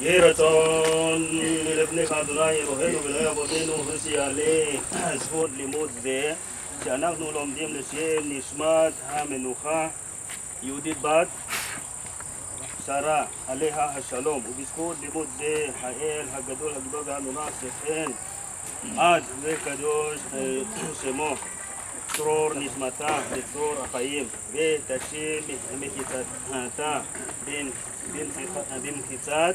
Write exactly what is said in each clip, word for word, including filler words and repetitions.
יהי רצון מלפניך, אדוני אלוהינו, בנוי אבותינו, שיעלה זכות לימוד זה שאנחנו לומדים לשם נשמת המנוחה יהודית בת שרה, עליה השלום, ובזכות לימוד זה האל הגדול הגדול והנורא, שכן עד וקדוש, אה, שמו, צרור נשמתה וצרור החיים, ותשיב מחיצתה במ-, במחיצת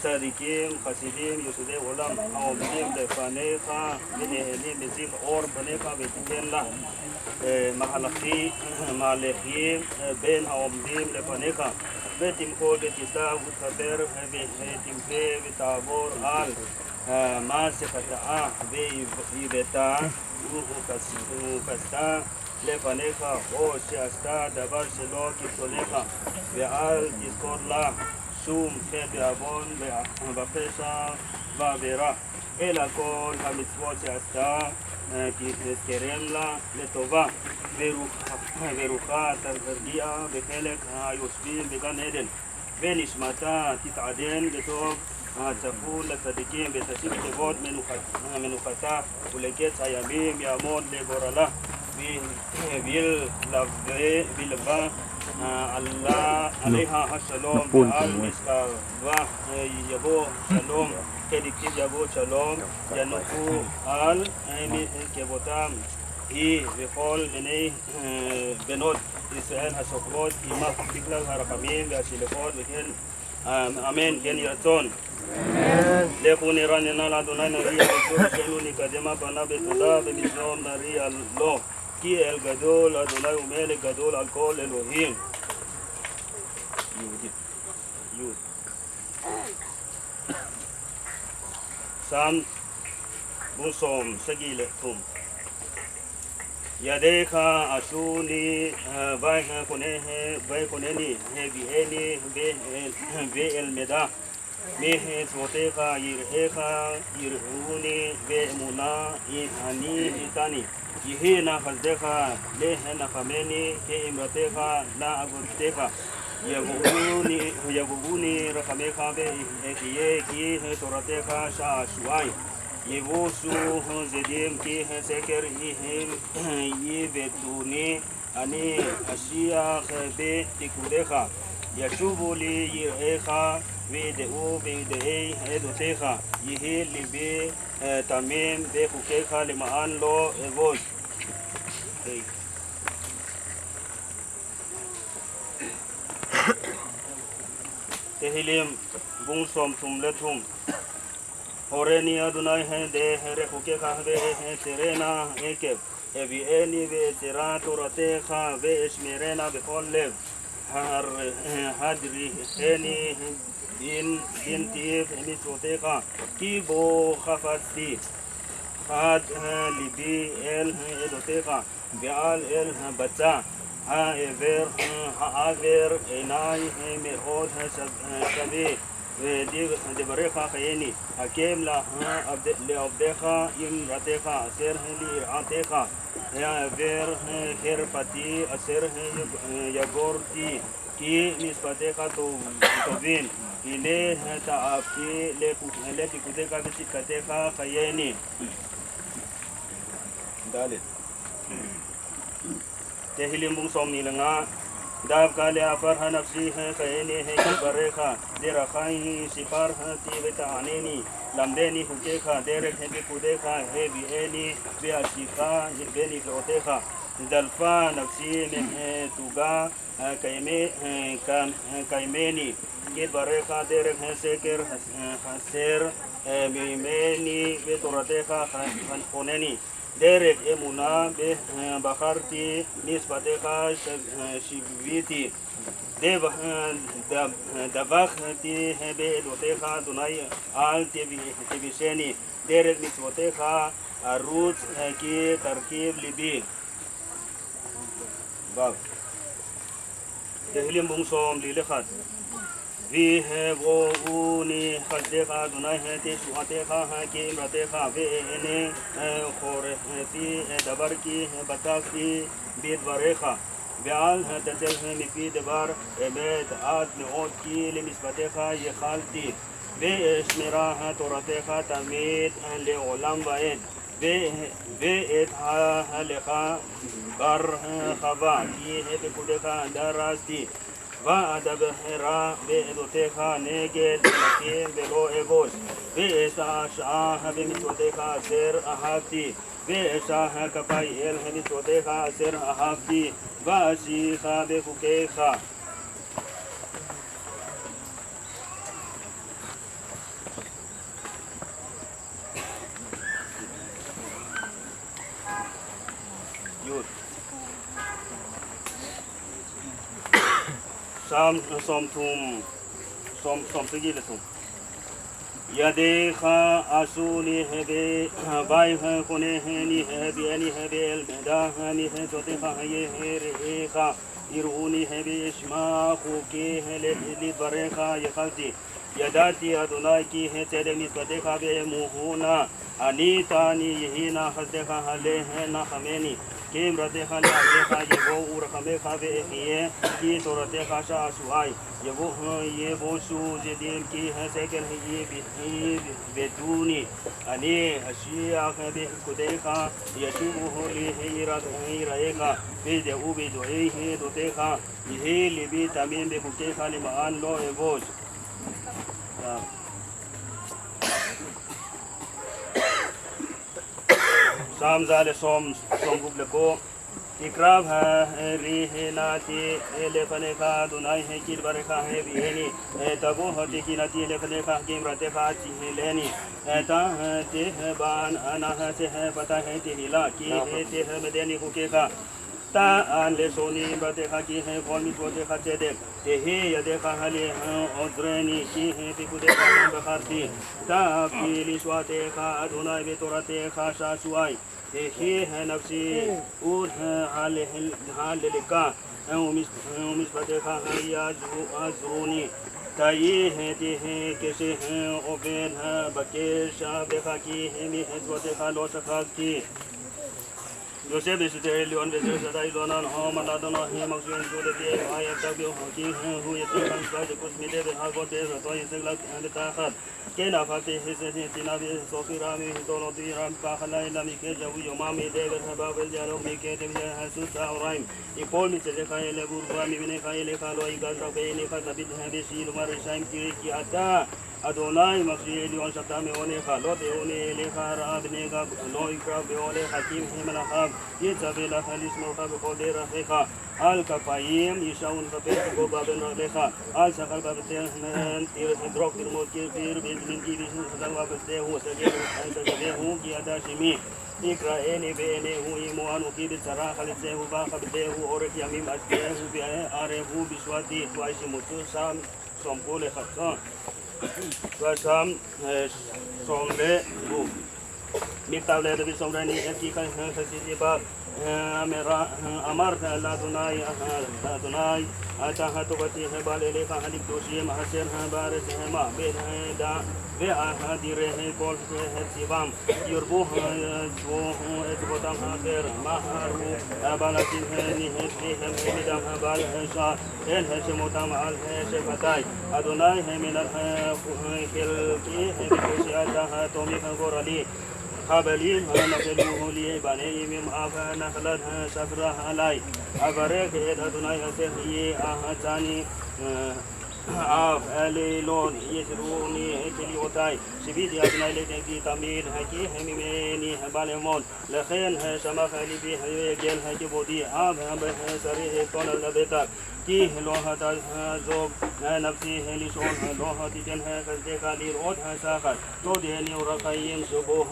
צדיקים חסידים יושבי עולם העומדים לפניך ונהנים מזיו אור פניך, ותיתן לה, אה, מהלכי-, מהלכים, אה, בין העומדים לפניך, ותמחול ותשתא ותכפר, אה, ותמחה ותעבור על, אה, מה שחטאה ועיוותה, וכס-, וכסתה לפניך, או שעשתה דבר שלא כרצונך, ואל תזכור לה שום חטא ועוון ופשע ועבירה, אלא כל המצוות שעשתה, אה, תזכרם לה לטובה, ורוחה, ורוחה תרגיע בחלק היושבים בגן עדן, ונשמתה תתעדן בטוב הצפוי לצדיקים, ותשיב כבוד מנוחת-, מנוחתה, ולקץ הימים יעמוד לגורלה, ו-, וילווה, וילווה, אה, עלה, עליה השלום, ועל משכבה, אה, יבוא שלום, כדכתיב יבוא שלום, ינוחו על, אה, מרכבותם, היא וכל בני, אה, בנות ישראל השוכבות עמה בכלל הרחמים והשלוות, וכן, אה, אמן, כן יהי רצון. לכו נרננה לאדוני, נריע בקול נשמתנו, נקדמה פניו בתודה, ונזמור נריע לו, כי אל גדול אדוני ומלך גדול על כל אלוהים. יהודית. י'. Psalm bung som sagi le thum. ידיך עשו לי, אה, ויחונני, ויחונני, הביאני, ו-, אה, ואלמדה. מצוותיך יראוך, יראוני, ואמונה אני אתני. יהי נא חסדך לנחמני, כאמרתך לאבותיך. יגועוני, יגועוני רחמיך ואחיה, כי תורתך שעשועי. יבושו זדים כי סקר יבעטוני, אני אשיח בפקודיך. ישובו לי יראיך וידעו וידעי עדותיך. יהי לבי, אה, תמים בחוקיך, למען לא אבוש. אמן. Tehillim bung somthum le thum. Horeni Adonai he de he rechukecha ve he terena ekev. Evi'eni ve'etzera toratecha ve'eshmerena bechol lev. Har-, hadriheni bin, bintiv mitzvotecha. Ki bo chafatzti chad libi el edotecha. Ve'al el batza ha'aver, ha'aver einai me'od shav-, shave, di-, devarecha chayeni. Hakem la abde-, le'avdecha imratecha aser li'iratecha. Ha'aver herpati aser yagorti. Ki mishpatecha to-, tovim. Hine ta'avti leku-, lefikudecha vetzidkatecha chayeni. Dalet. Tehillim bung somni le nga. Davka le'afar hanafshi chayeni he kidvarecha. Derech hain sipar ti veta'aneni. Lamdeni chukecha, derek he pikudecha, hevi'eni ve'ashicha, venife'otecha. Dalfa nafshi metuga, kaime-, ka-, kaimeni. Kidvarecha, derek he seker, haser, mimeni vetoratecha, choneni. Derek emuna be-, bacharti mishpatecha, shiviti. Deva-, da-, davachti be'edotecha Adonai al tevi-, tevisheni. Derek mitzvotecha arutz ki tarkiv libi. Vav. Tehillim bung somli le chat. Ve'evo'uni chasdecha Adonai he teshu'atecha ke'imratecha ve'e'ene chorechti davar ki batavti bidvarecha. Ve'al tetzel mipi devar emet at me'od ki lemishpatecha yechalti. Ve'eshmera toratecha tamid le'olam va'ed. Ve-, ve'et ha'alecha bar chava ki hepekudecha darasti. Va'adavera ve'edotecha neged melakim ve'lo evoz. Ve'eshta'ashta'ah bemitzvotecha aser ahavti. Ve'eshtah kapai el mitzvotecha aser ahavti. Va'ashicha bechukecha. Yud. Sam, somthum, som, somsagi le thum. Yadecha asuni heve, vai he kone he ni heve, ani heve el meda he ni he jotecha he ye he re'echa, iruni heve eshma chuke he le, lidvarecha yechalti. Yadati Adonai ki he tzedek mitzvotecha ve'emuhuna. Ani tani yehina chasdecha ha'alecha nachameni. Ke'imratecha le'avdecha yevo'u rachamecha ve'echie ki toratecha sha'ashuai. Yevo-, yevoshu zedim ki he seker he ye bi-, ye bi-, veduni. Ani ashiach bekudecha yeshuvu holi he ira-, iraecha. Vede'u vedo'ei he dotecha. Yehi libi tamim bekukecha lema'an lo evoz. Sam za le som, som guk le ko. Tikrav ha, eh, rihinati, eh, lefanecha Adonai, eh, kidvarecha, eh, ve'eni, eh, tavo ha tikinati lefanecha, kimratecha, tihileni, eh, ta, eh, tehban, ana, eh, tehbata, eh, tehila, ki, eh, tehmedeni chukecha. Ta'an leshoni imratecha ki he kol mitzvotecha tzedek. Tehi yadecha hali ozreni ki he pikudecha bacharti. Ta'avti lishuatecha Adonai betoratecha sha'ashuai. Tehi nafshi ud halelika. Umishpatecha ya'azruni. Tayi tehi keshe oved bakesh avdecha ki he mitzvotecha lo shachakti. יושב בשוטה עליון וזה שדי לא נען העם על אדוני, מכשירים שולתי, האי אבטח ביום חכי, הוא יצא חנוכה דכוס מידי וחגות בעזרתו יסג לה בתחת. כן אף אף תכס ונתינה וסופירה מתולדותי רב פח הלילה מקש יבוא יומם מידי בית הבבל דיאלוג מקטב יחסות צהריים. יפול מצאתך אליו ורבם מפניך אליך לא ייגש רחוק בעיניך תביט בשילום הרשעים תראה כי אתה אדוני מכשיר עליון שבתם מעונך, לא תאונה אליך הרעה בנגע, לא יקרב באוהלך, כי הם מלאכיו, יצווה לך לשמור בכל דרכיך, על כפים ישמעון כפיך, גובה בין רגליך, על שחר בבטן תדרוך תרמות, כפיר בן תמנתי בשדהו, שגהו כי ידע שמי. יקראני ואענהו עמו, אנכי בצרה חלצהו וחבטהו אורך ימים, אשבהו וערבהו בשבתי, תוואי שמוצו שם סומכו לחצון. תוואי שם, אה, סומכו. מכתב לדוד סומרני, את כי חסיתי בך, אמרה, אמרת לאדוני, לאדוני, אתה הטובתי הבא אליך, הלקדושים אשר בארץ המה, ואדירי כל חצבם, ירבו אצבותם אשר מהרו, בלעתים נהפכם מדם הבעל שער. אין השם אותם על שפתי. אדוני הם מלח חלקי, הם כושיית התומך גורלי. חבלים נפלו לי, בני ימים אף נחלת ספרה עלי. אברך את אדוני אשר יעצני, אף אלילון יסרוני כליאותי. שיביתי אדוני לנגדי תמיד, כי הם ממני בא לעמוד. לכן שמח לבי ויגל כבודי, אף בשרי אתון לבטח, כי לא תעזוב נפשי לשאול, לא תיתן חסדך לראות שחר. תודני אורח חיים שבו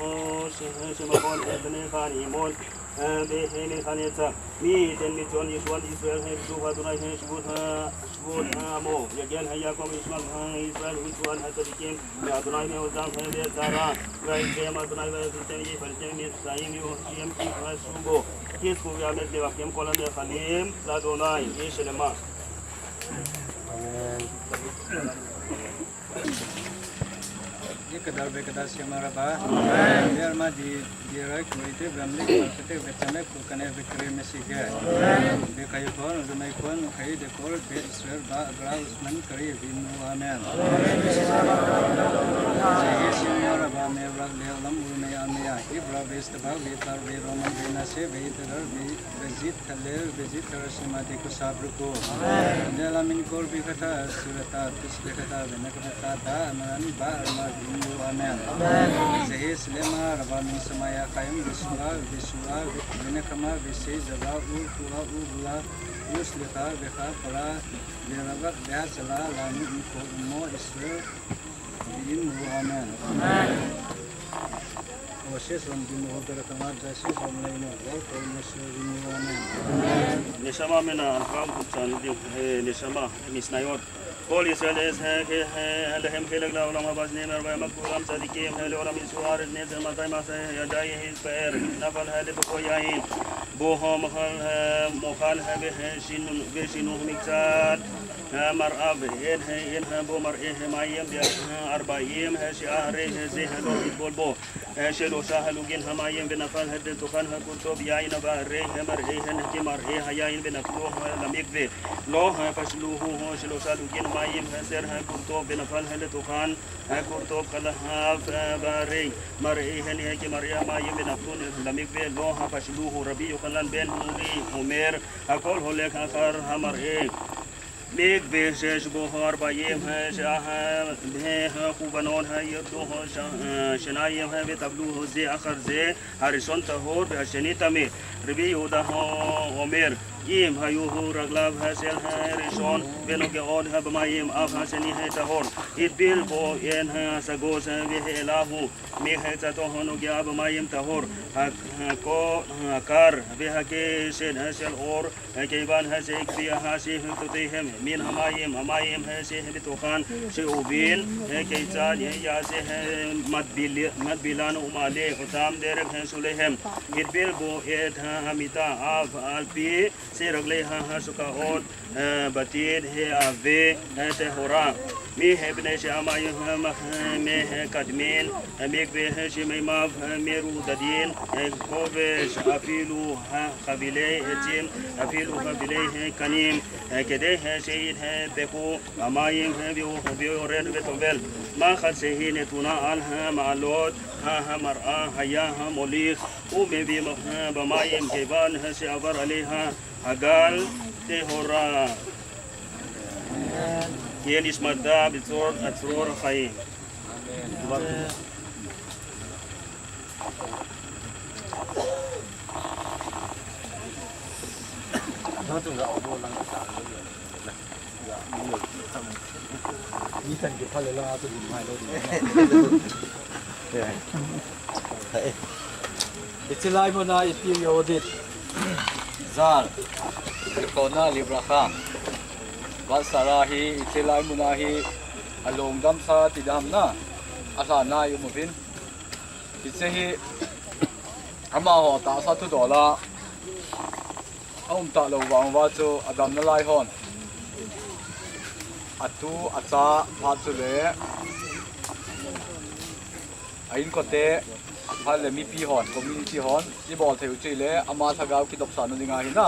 שמחון את בניך עמון בימינך נצח. מי ייתן מציון ישועת ישראל, שוב אדוני שבות העמו, יגן יעקב ישמע ישראל ותשועת הצדיקים. מאדוני מעוזם בעת צרה, ויצאם אדוני ויצילם, ויפלתם ממצרים, ויושיעם כי חשבו בו, כי זכו ואמץ לבבכם כל המיוחלים לאדוני, איש שלמה. Amen. Ikadar bekadar sema raba. Amen. Biar ma di Dira kuite bramlik kate vechame kukane vikre mesige. Bekayu kon, rumai kon, kai de kor, be Israel ba agra usman kari vinu. Amen. Sehi sinora ba me rak le lam urme ameya. Ibra vestaba vetar ve roman venase vetar ve vezit khaler vezit karasima de kusabruko. Amen. Nela min kor bikata surata tus bikata venakata da amaran ba arma vinu. Amen. Sehi silema raba min samaya kayam visua visua vinakama visi zava u kua u gula u slika vikha para virava vihasala lami iko mo Israel vinu. Amen. Amen. Moses rom vinu ho berakama Jasi rom laino ho ko Moses vinu. Amen. Neshama mena alkam chan di, eh, neshama misnayot. כל ישראל אש ה' אלהים חלק לעולם הבא, שנים ארבעים כולם צדיקים ה' לעולם ישאו הארץ נצר מתי מעשה ידי התפאר נפל ה' לתוכו יין בו מוכל ה' ושינו מקצת מרעיו ואין ה' אין ה' בו מרעי ה' מים בארבעים ה' שאחרי ה' זה ה' לא תטבול בו שלושה הלוגין המים ונפל ה' לתוכן הכור טוב יין, והרי המרעיהן כמרעי היין ונפלו למקווה, לא פשלוהו שלושה הלוגין מים חסר הכור טוב ונפל ה' לתוכן הכור טוב חלב, והרי מרעיהן כמרעי המים ונפלו למקווה, לא פשלוהו. רבי יוחנן בן נורי אומר, הכל הולך אחר המרעי. מקווה שש בו ארבעים שעה, ה' חורבנות ירדו שיניים וטבלו זה אחר זה, הראשון טהור והשני טמא. רבי יהודה אומר, אם היו רגליו של הראשון ונוגעות במים, אף השני טהור. הטביל בו את השגות והעלהו, מחצתו הנוגע במים טהור, הכר והקשת של אור, כיוון שהקפיא השם חטאותיהם מן המים, המים שבתוכן שאובין, כיצד יעשה מטבילן ומעלה אותם דרך שוליהם? הטביל בו את המיטה, אף על פי שרגליה השוקעות בעתיד העבה טהורה, מפני שהמים מקדמין מקווה שמימיו מרודדין, כובש אפילו חבילי עצים, אפילו חבילי קנים, כדי שידבקו המים ויורד וטובל. מחט שהיא נתונה על מעלות המראה היה מוליך ומביא במים, כיוון שעבר עליה הגל טהורה. תהיה נשמתה בצרור, צרור החיים. אמן. Mi chan kiphal le la chu lim hai lo ding. Hiche lai muna ipi yo dit. Zal. Kona Libra kha. Vatsara hi hiche lai muna hi alongdam sa ti dam na. Alha na yu mu vin. Hiche hi amaho tahsa thudola aum talou vang uva chu adamna lai hon atu acha phat chule a inkote phat le mipi hon, community hon ibol thei u chu ile ama lhagao kidopsahna dinga hi na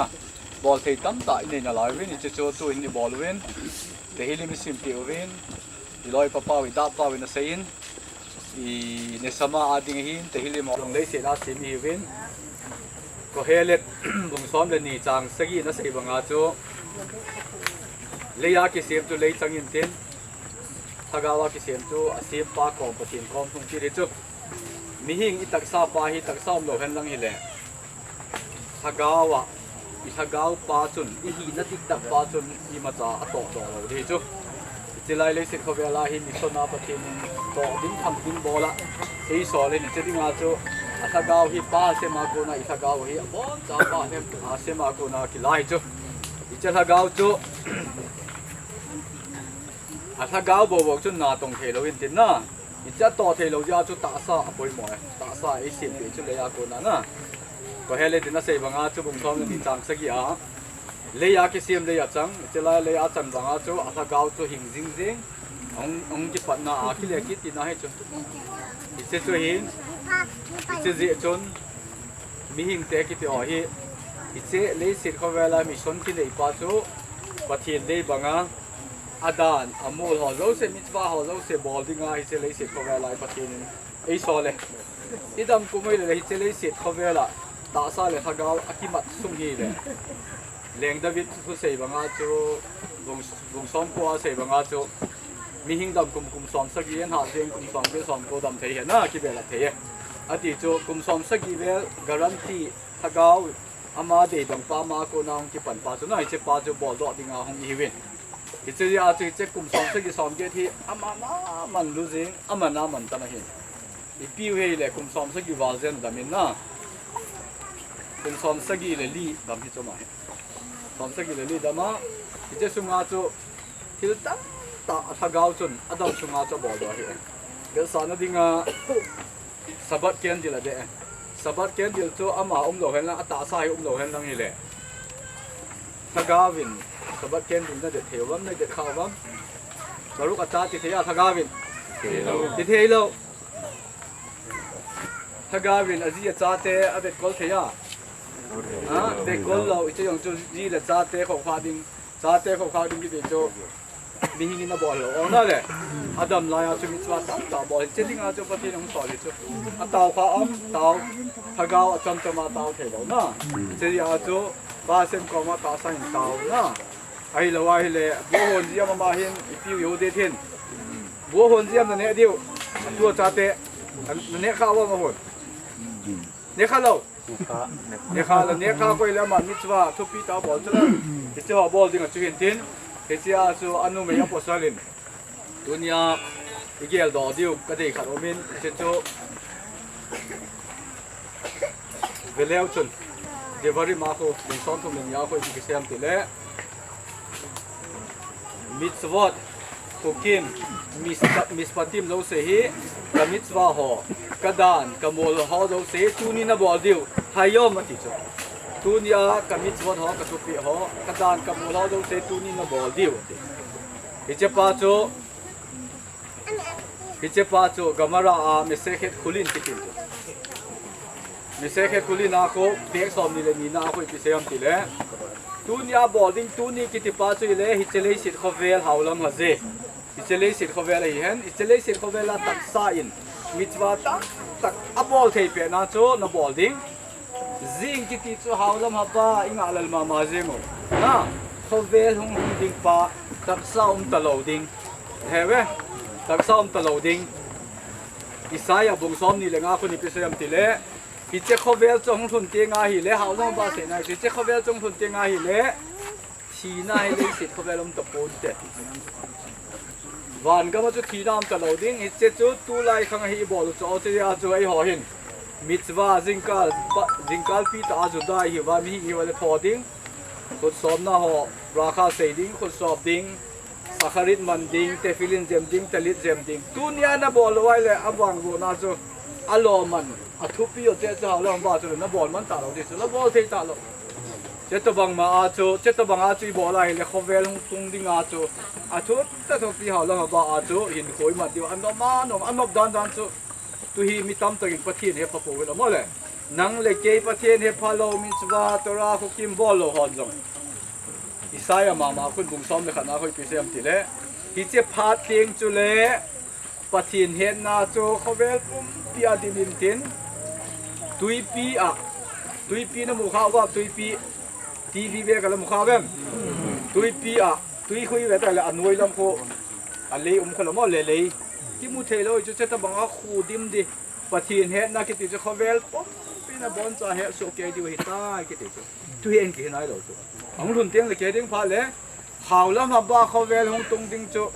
bol thei tamtah inei nalai uvin, hiche chu tuhin ibol uvin, Tehillim isim peh uvin, iloi pa pau, idah pau in asei in, i neshama a ding ahin, Tehillim ho long leiset a sim ihiuvin. Kohelet bung som le ni chang sagi in asei banga chu, lei a kisem chu lei chang intin, lhagao a kisem chu asempa kom Pathen kom hung kit hi chu. Mihing itaksa pa hi taksa umlou hen lang hile, lhagao a, ilhagao pa chun, ihina diktak pa chun imacha atoh doh lou ding chu. Hiche lai leiset khovel a hi mission a Pathen in toh ding tham ding bol a eisol in, hiche dinga chu alhagao hi pa asem a kona ilhagao hi aboncha pa asem a kona kila hi chu. Hiche lhagao chu alhagao bou bou chun natong theilou intin na. Hiche atoh theilou jeh a chu tahsa apoimo e. Tahsa eisem peh chu lei a kona na. Kohelet in asei banga chu bung som le ni chang sagi a, lei a kisem lei a chang, hiche lai lei a chang banga chu alhagao chu hing jing jing, ahung, ahung kipatna a kile kit tina hi chu. Hiche chu hin, hiche jeh chun mihingte kiti ho hi, hiche leiset khovel a mission kinei pa chu Pathen dei banga adan, amol ho jouse, mitzvah ho jouse bol dinga hiche leiset khovel a Pathen in eisol e. Idam kum ahile hiche leiset khovel a tahsa le lhagao akimat sung hile, Leng David thusei banga chu, bung, bung som ko a sei banga chu, mihing dam kum, kum som sagi, eihah jeng kum som, kum som ko dam thei ahi na, kibelap thei e. Ati chu kum som sagi vel guarantee lhagao ama dei bang pa ama kona hung kipan pa chu na, hiche pa chu boldoh dinga hung ihiuvin. Hiche jeh a chu hiche kum som sagi som get hi aman aman lu jing, aman aman tan ahi. Ipi u hile kum som sagi val jen dam in na. Kum som sagi le li dam hi chu ma hi. Som sagi le li dam a, hiche sunga chu thil tamtah lhagao chun adam sunga chu aboldoh ahi. Vetsahna dinga Sabbath candle adet e. Sabbath candle chu ama umlou hen lang, atahsa hi umlou hen lang hile, lhagao vin Sabbath candle nadet thei uvam, nadet kha uvam? Baruch atah ti thei a lhagao vin? Ti thei lou. Lhagao vin aji achate avetkol thei a? Ha? Vetkol lou, hiche jong chu ji le chate khoukhah ding, chate khoukhah ding kiti chu mihing in abol lou. Ong na le, adam lai a chu mitzvah tamtah bol, hiche dinga chu Pathen in ahung sol hi chu. Atao kha am, tao, lhagao achom chom a tao thei lou na. Hiche a chu Pa Hashem koma tahsa in tao na. Ahilou ahile, bu hon jia mama hin, ipi u Yehudi hin. Bu hon jia naneh diu, atu achate, naneh kha uvam ahon? Neh kha lou. Neh kha lou, neh kha koi le ama mitzvah thupi tah bol chu la. Hiche ho bol ding a chu hin tin. Hiche a chu anumei apostle in, tunia igeldoh diu kadei khat umin, hiche chu veleu chun, Devarim a khu, bung som thum le ni a khu ipi kisei em tile, mitzvot, chukim, mis-, mishpatim jouse hi, ka mitzvah ho, ka dan, ka mol ho jouse hi tuni nabol diu, hayom ati chu. Tunia ka mitzvot ho, ka thupeh ho, ka dan, ka mol ho jouse tuni nabol diu ati. Hiche pa chu, hiche pa chu Gemara a Masechet Chulin kiti chu. Masechet Chulin a khu, pek som ni le ni na a khu ipi sei em tile, tunia bol ding tuni kiti pa chu ile, hiche leiset khovel haolam ahi je. Hiche leiset khovel ahi hen, hiche leiset khovel a tahsa in mitzvah tamtah abol thei pehna chu nabol ding. Jing kiti chu haolam hapa ingah lel mama jeng u. Na, khovel hung hung ding pa, tahsa um talou ding. Heve, tahsa um talou ding. Isaiah bung som ni le nga khu ipi sei em tile, hiche khovel chu hung lhun teng ahile, haolam hapa seina chu, hiche khovel chu hung lhun teng ahile, Thina hi leiset khovel um tapon te. Van gam a chu thina um talou ding, hiche chu tulai khang a hi i bol u chu, o chu a chu eiho hin. Mitzvah, jingkal, pa, jingkal pi ta a Juda i hi uva, mi hi i hi uva le tho ding. Khut sopna ho, bracha sei ding, khut sop ding. Shacharit man ding, tefillin jem ding, talit jem ding. Tunia na bol lou ahile, a vangbohna chu, a lom man, a thupi o che chu hao le hao ba chu na bol man talou ti chu, na bol thei talou. Che tobang ma a chu, che tobang a chu i bol ahile khovel hung tung ding a chu, a thu ta thupi hao le hao ba a chu, hin khoi man diu, a nom a nom, a nop dan dan chu. Tu hi mi tamtah in Pathen hepha pou hi la mo le. Nang le kei Pathen hepha lou, mitzvah, Torah, hukim bol lou hon jong. Isaiah mama khun bung som le khat na khoi pi sem ti le. Hiche phat teng chu le. Pathen hetna chu khovel pumpi a dim in tin. Tuipi a. Tuipi na mu kha uva, tuipi. T V ve ka la mu kha vem. Tuipi a. Tui khui ve ta le a noi lam kho. A lei um kho la mo le lei. Kimu thei lou chu che tobang a khu dim di. Pathen hetna kiti chu khovel pumpi na boncha het soh kei diu ahi tai kiti chu. Tu hi en kihi nai lou chu. Ahung lhun teng le kei ding phat le, hao le hao ba khovel hung tung ding chu.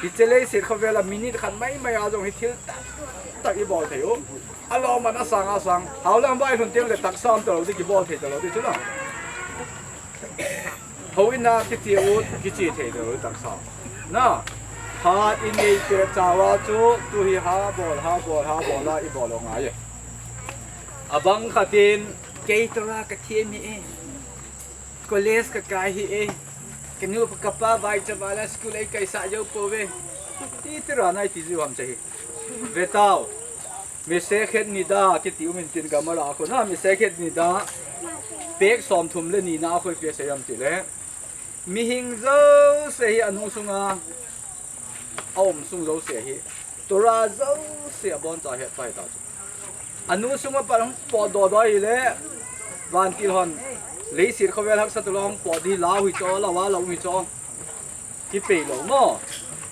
Hiche leiset khovel a minute khat mai mai a jong hi thil tamtah i bol thei u. A lom man a sang a sang. Hao le hao ba i lhun teng le taksa um talou di kibol thei talou di chu la. Houin a kiche u, kiche thei talou di taksa. Na, phat i nei pet chauva chu, tu hi ha bol, ha bol, ha bol a i bol u ngai e. A bang khat in, kei Torah ka them hi e. College ka kai hi e. Ka nu ka pa vaicha vala school ei kaisah jou pouve. Iti Torah nai ti jiu ham che hi. Ve tau. Masechet Nida kiti um in tin Gemara a kona, Masechet Nida. Pek som thum le ni na a koi pi a sei ham ti le. Mihing jouse hi a nu sunga, a um sung jouse hi, Torah jouse a boncha het pai ta chu. A nu sunga pan hung pot doh doh hi le, vantil hon, leiset khovel haksa tu la hung pot di lau hi cho, lau a lau hi cho. Kipei lou mo.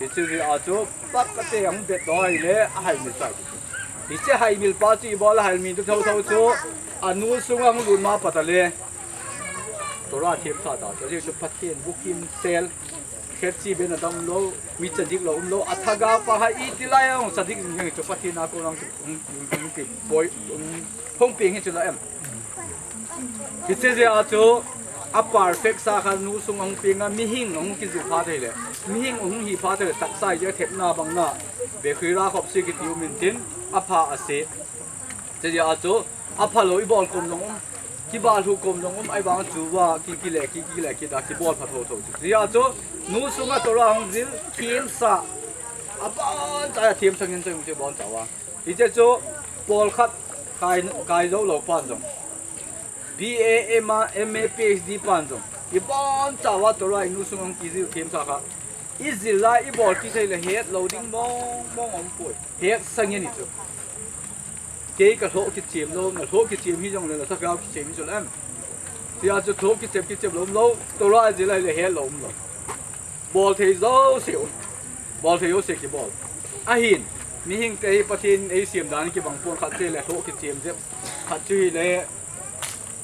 Hiche jeh a chu, pak a te hung bet doh hi le, a haimil chai. Hiche haimil pa chu i bol a haimil tu tho tho chu, a nu sunga hung lut ma pat a le. Torah them sa ta, chu chu Pathen bukim sel, khet chi ben a dam lou, mi tzadik lou um lou, a thagau pa ha i ti lai a hung tzadik jing jing chu Pathen a kon a hung, hung, hung, hung ti poi, hung, hung peng hi chu la em. Hiche jeh a chu, a perfect sa kha nu sung a hung peng a, mihing a hung kijil phat thei le, mihing a hung hi phat thei le, taksa hi thepna bang na, Bechira khop si kiti um in tin, a pha a se. Hiche jeh a chu, a phalou i bol kom jong um, kibalhu kom jong um, ahivang chu va, ki, ki le, ki, ki le, ki ta, kibol pha tho tho chu. Jeh a chu, nu sunga Torah hung jil, themsa, a boncha a themsa ngen chang chu boncha uva. Hiche chu, pol khat, kai, kai jou lou pan jong. B A, M A, M A, P H D pan jong. I boncha uva Torah i nu sunga hung kijil themsa kha. I jil lai i bol kit thei le het lou ding mong mong um poi. Hetsa ngen hi chu. Kei ka lhoh kichem lou, na lhoh kichem hi jong le na thagau kichem hi chu lem. Tia chu lhoh kichem kichem lou lou, Torah jil lai le het lou um lou. Bol thei jouse um. Bol thei jouse kibol. Ahin, mihing te hi Pathen ei sem dan kibang pon khat chu le lhoh kichem jep. Khat chu hi le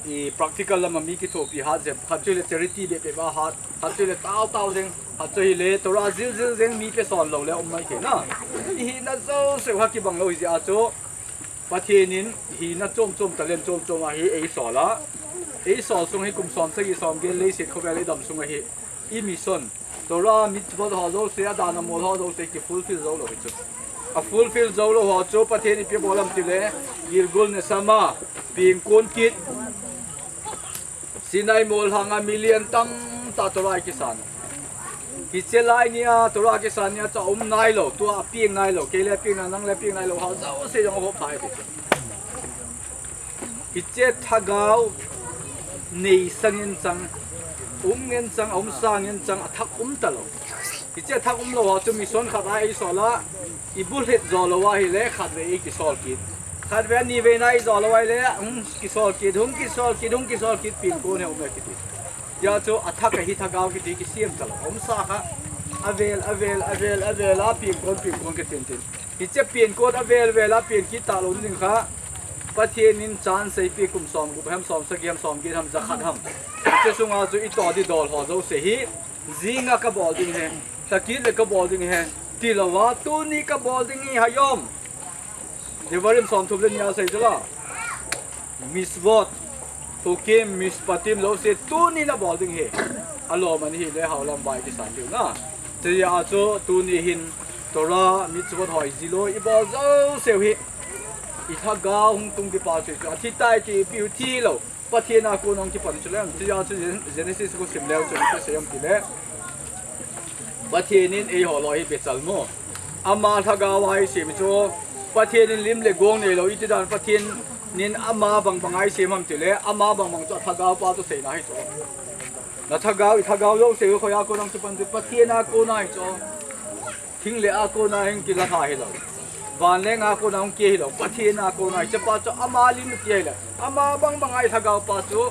I practical lama mi kithopi hat jep, khat chu le charity bep bep a hat, khat chu le tao tao jeng, khat chu hi le Torah jil jil jeng mi pe son lou le um mai thei na. I hina jouse u ha kibang lou hi jeh a chu, Pathen in hina chom chom talent chom chom a hi ei sol a. Ei sol sung hi kum som sagi som gel leiset khovel i dam sung a hi. I mission, Torah mitzvot ho jouse, a dan a mol ho jouse ki fulfill jou lou hi chu. A fulfill jou lou ho chu Pathen in ipi bol ham ti le, Gilgul Neshama, pengkon kit. Sinai mol hanga mi lian tamtah Torah kisan. Hiche lai nia Torah kisan nia chu a um nai lou, tua a peng nai lou, kei le peng nai, nang le peng nai lou, ho jouse jong a hop thai ti chu. Hiche thagau nei sa ngen chang, um ngen chang, a um sa ngen chang, a thak um ta lou. Hiche a thak um lou ho chu mission khat a ei sol a, i bulhit jo lou a hi le khat vei ei kisol kit. Khat vei ni vei na ei jo lou a hi le, hung kisol kit, hung kisol kit, hung kisol kit, pengkon he um e kiti. Tia chu a thak a hi thagau kiti kisem ta lou. A um sa kha, a vel, a vel, a vel, a vel a pengkon, pengkon kitin tin. Hiche pengkon a vel vel a peng kit ta lou ding kha. Pathen in chance eipeh kum somgup ham, somsagi ham, somget ham, jakhat ham. Hiche sunga chu itoh ding dol ho jouse hi, jinga kabol ding ahi, lhakit le kabol ding ahi, tilouva, tuni kabol ding ahi, hayom. Devarim somthum le ni a sei chu la. Mitzvot, Chukim, Mishpatim jouse tuni nabol ding ahi. Alom ana hile haolam bai kisan diu na. Chuti a chu tuni hin Torah, Mitzvot ho ijilou, ibol jouseu hi, ilhagao hung tung ding pa chu, chu athi tai ti ipi u thilou, Pathen a kona hung kipan chu lem. Chuti a chu Gen-, Genesis khu sim leu chun ipi asei ham tile, Pathen in eiho loi hi bechal mo. Ama lhagao a eisem chu, Pathen in lim le gong neilou, iti dan Pathen in ama bangbang a eisem ham tile, ama bangbang chu alhagao pa chu seina hi chu. Nalhagao, ilhagao jouse hi khoia kona hung kipan chu, Pathen a kona hi chu. Thing le a kona hung kila tha hilou, van le leng a kona hung kia hilou, Pathen a kona hi. Hiche pa chu ama lim tia hilou, ama bangbang a ilhagao pa chu.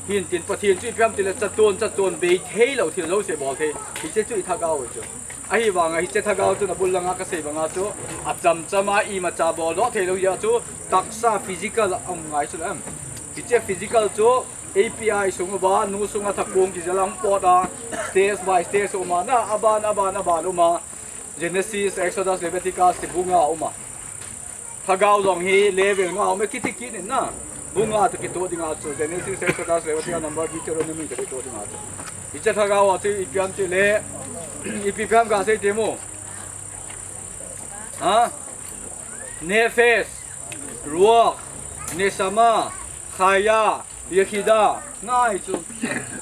Hintin Pathen chu ipi ham tile, chaton, chaton bei theilou thil jouse bol thei. Hiche chu ilhagao chu. Ahivanga hiche lhagao chu nabul langa kasei banga chu, achamchama imacha boldoh theilou jeh a chu, taksa physical a um ngai chu lem. Hiche physical chu, A P I sung uva, nu sunga thakong kijel a hung pot a, stage by stage uma na, aban, aban, aban uma. Genesis, Exodus, Leviticus ti bunga uma. Lhagao jong hi level nga ume kiti kit in na. Bunga toh kitoh dinga chu, Genesis, Exodus, Leviticus, Number, Deuteronomy toh kitoh dinga chu. Hiche lhagao a chu ipi ham tile, ipi ham kasei temo. Ha? Nefesh, Ruach, Neshama, Chaya, Yechida, ngai chu.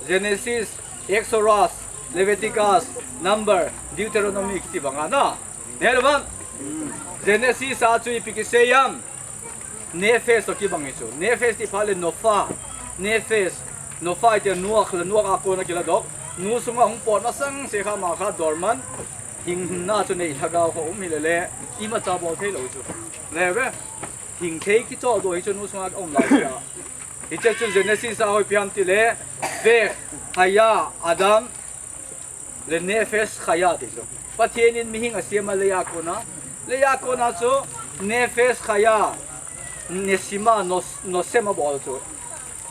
Genesis, Exodus, Leviticus, Number, Deuteronomy kiti banga na. Nahe uvem? Genesis a chu ipi kisei ham? Nefesh toh kibang hi chu. Nefesh ti phat le nopha. Nefesh, nopha iti a nuak le nuak a kona kiladoh. Nu sunga hung pot masang se kha ama kha dormant. Hing, hinna chu nei lhagao kho um hile le, imacha bol theilou chu. Le ve. Hing thei kichol doh hi chu nu sunga um lai a. Hiche chu Genesis a hoi ipi ham tile, Veh, Haya, Adam, le Nefesh Chaya ti chu. Pathen in mihing asem a leiya kona. Leiya kona chu Nefesh Chaya, Neshima, Nos-, Nosem abol chu.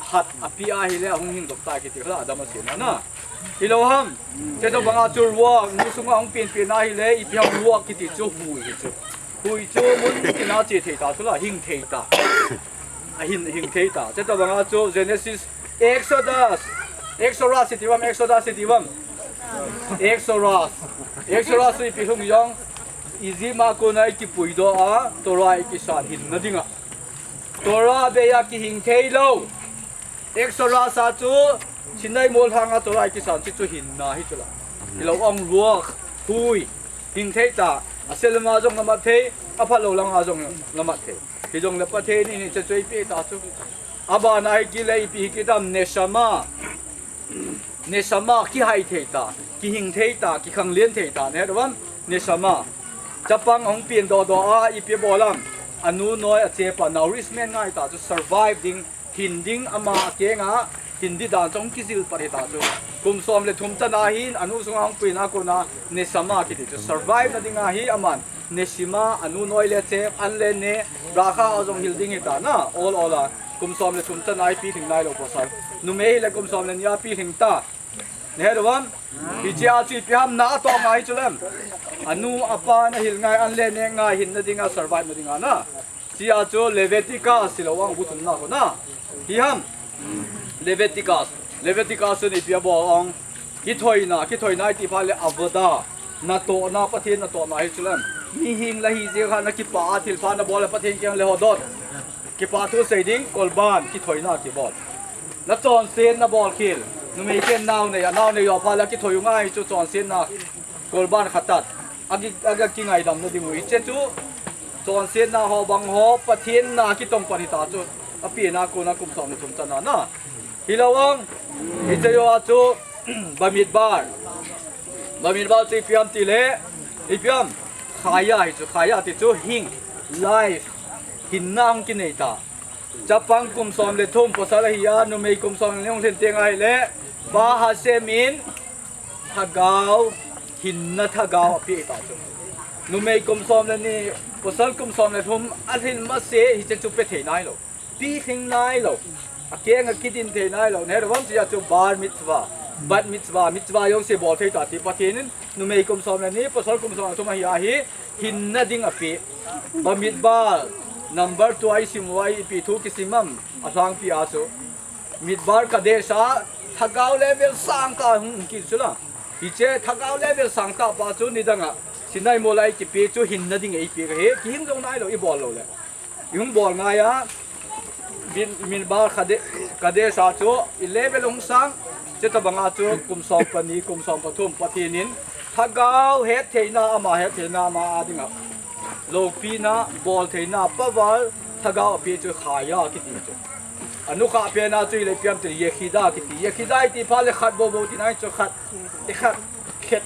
Hat api ahile ahung hing doh tai kiti khala Adam asem a na. Hilou ham. Hiche tobang a chu Ruach, nu sunga hung pen pen ahile, ipi ham Ruach kiti chu hui hi chu. Hui chu mun tina che thei ta chu la, hing thei ta. Ahin, hing thei ta. Hiche tobang a chu Genesis, Exodus. Exodus iti uvam, Exodus iti uvam. Exodus. Exodus chu ipi lhung jong. Egypt a kona ikipui doh a, Torah ikisan hinna dinga. Torah bei a kihing theilou. Exodus a chu Sinai mol lhanga Torah ikisan chu, chu hinna hi chu la. Hilou ong Ruach, hui, hing thei ta. Asel lama jong namat thei, aphalou langa jong namat thei. Hijongle Pathen in hiche chu eipeh ta chu. Abana hi kile ipi hi kit ham Neshama. Neshama kihai thei ta, kihing thei ta, kikhanglen thei ta, nahe uvem? Neshama. Chapang ahung pen doh doh a, ipi abol ham? Anu noi achepa, nourishment ngai ta chu, survive ding, hin ding ama akeng a, hin ding dan chu ahung kijil pat hi ta chu. Kum som le thum chan a hin, anu sunga hung puina kona, Neshama kiti chu, survive na dinga hi aman, Neshima, anu noi le chep, an le ne, bracha ajong hil ding hi ta na, ol ol a, kum som le thum chan a hi pilhing nailou pasal. Numei hile kum som le ni a pilhing ta. Nahe uvem? Hiche a chu ipi ham na atoh ngai chu lem. Anu apa na hil ngai, an le ne ngai, hinna dinga, survive na dinga na. Hiche a chu Leviticus, hilou ong bu thumna khu na. Hi ham. Leviticus. Leviticus chu ipi abol ong. Kithoina, kithoina iti phat le avodah. Natohna, Pathen natohna hi chu lem. Mihing la hi jeh kha nakipah a thilpha nabol le Pathen kiang le hodot. Kipah thu sei ding, korban, kithoina kibol. Nachonset nabol khel. Numei ten nao nei, anao nei jou phat le kithoi u ngai chu chonsetna. Korban khatat. Agi, aga kingaidam na ding u hiche chu. Chonsetna ho bang ho, Pathen na kitong pan hi ta chu. Apena kona kum som le thum chan a na. Hilou ong, hiche jou a chu, Bamidbar. Bamidbar chu ipi ham tile, ipi ham, Chaya hi chu, Chaya ti chu hing, life, hinna hung kinei ta. Chapang kum som le thum pasal ahi a, numei kum som le ni hung lhin teng ahile, Pa Hashem in, lhagao, hinna lhagao apeh ta chu. Numei kum som le ni, pasal kum som le thum, alhin mase hiche chu pe thei nailou. Pe thei nailou. Akeng a kidin thei nailou. Neh ro vam tia chu bar mitzvah, bat mitzvah, mitzvah jouse bol thei ta ti Pathen in, numei kum som le ni, pasal kum som le thum ahi ahi, hinna ding ape. Bamidbar, number two a isim uva ipi thu kisim am, alhangpi a chu. Midbar Kadesh a, thagau level sangtah hung kit chu la. Hiche thagau level sangtah pa chu nidang a, Sinai mol a ikipe chu hinna ding eipe kahi, kihing jou nailou, ibol lou le. Ihung bol ngai a, Min-, Midbar Kade-, Kadesh a chu, i level hung sang, chutobang a chu, kum som pani, kum som pathum, Pathen in, thagau hettheina, ama hettheina, ama a ding a. Loupina, boltheina, power, thagau ape chu chaya kiti chu. Anukhah pen a chu ile ipi ham ti, yechida kiti. Yechida iti phat le khat bou bou tina chu khat, i khat, khat,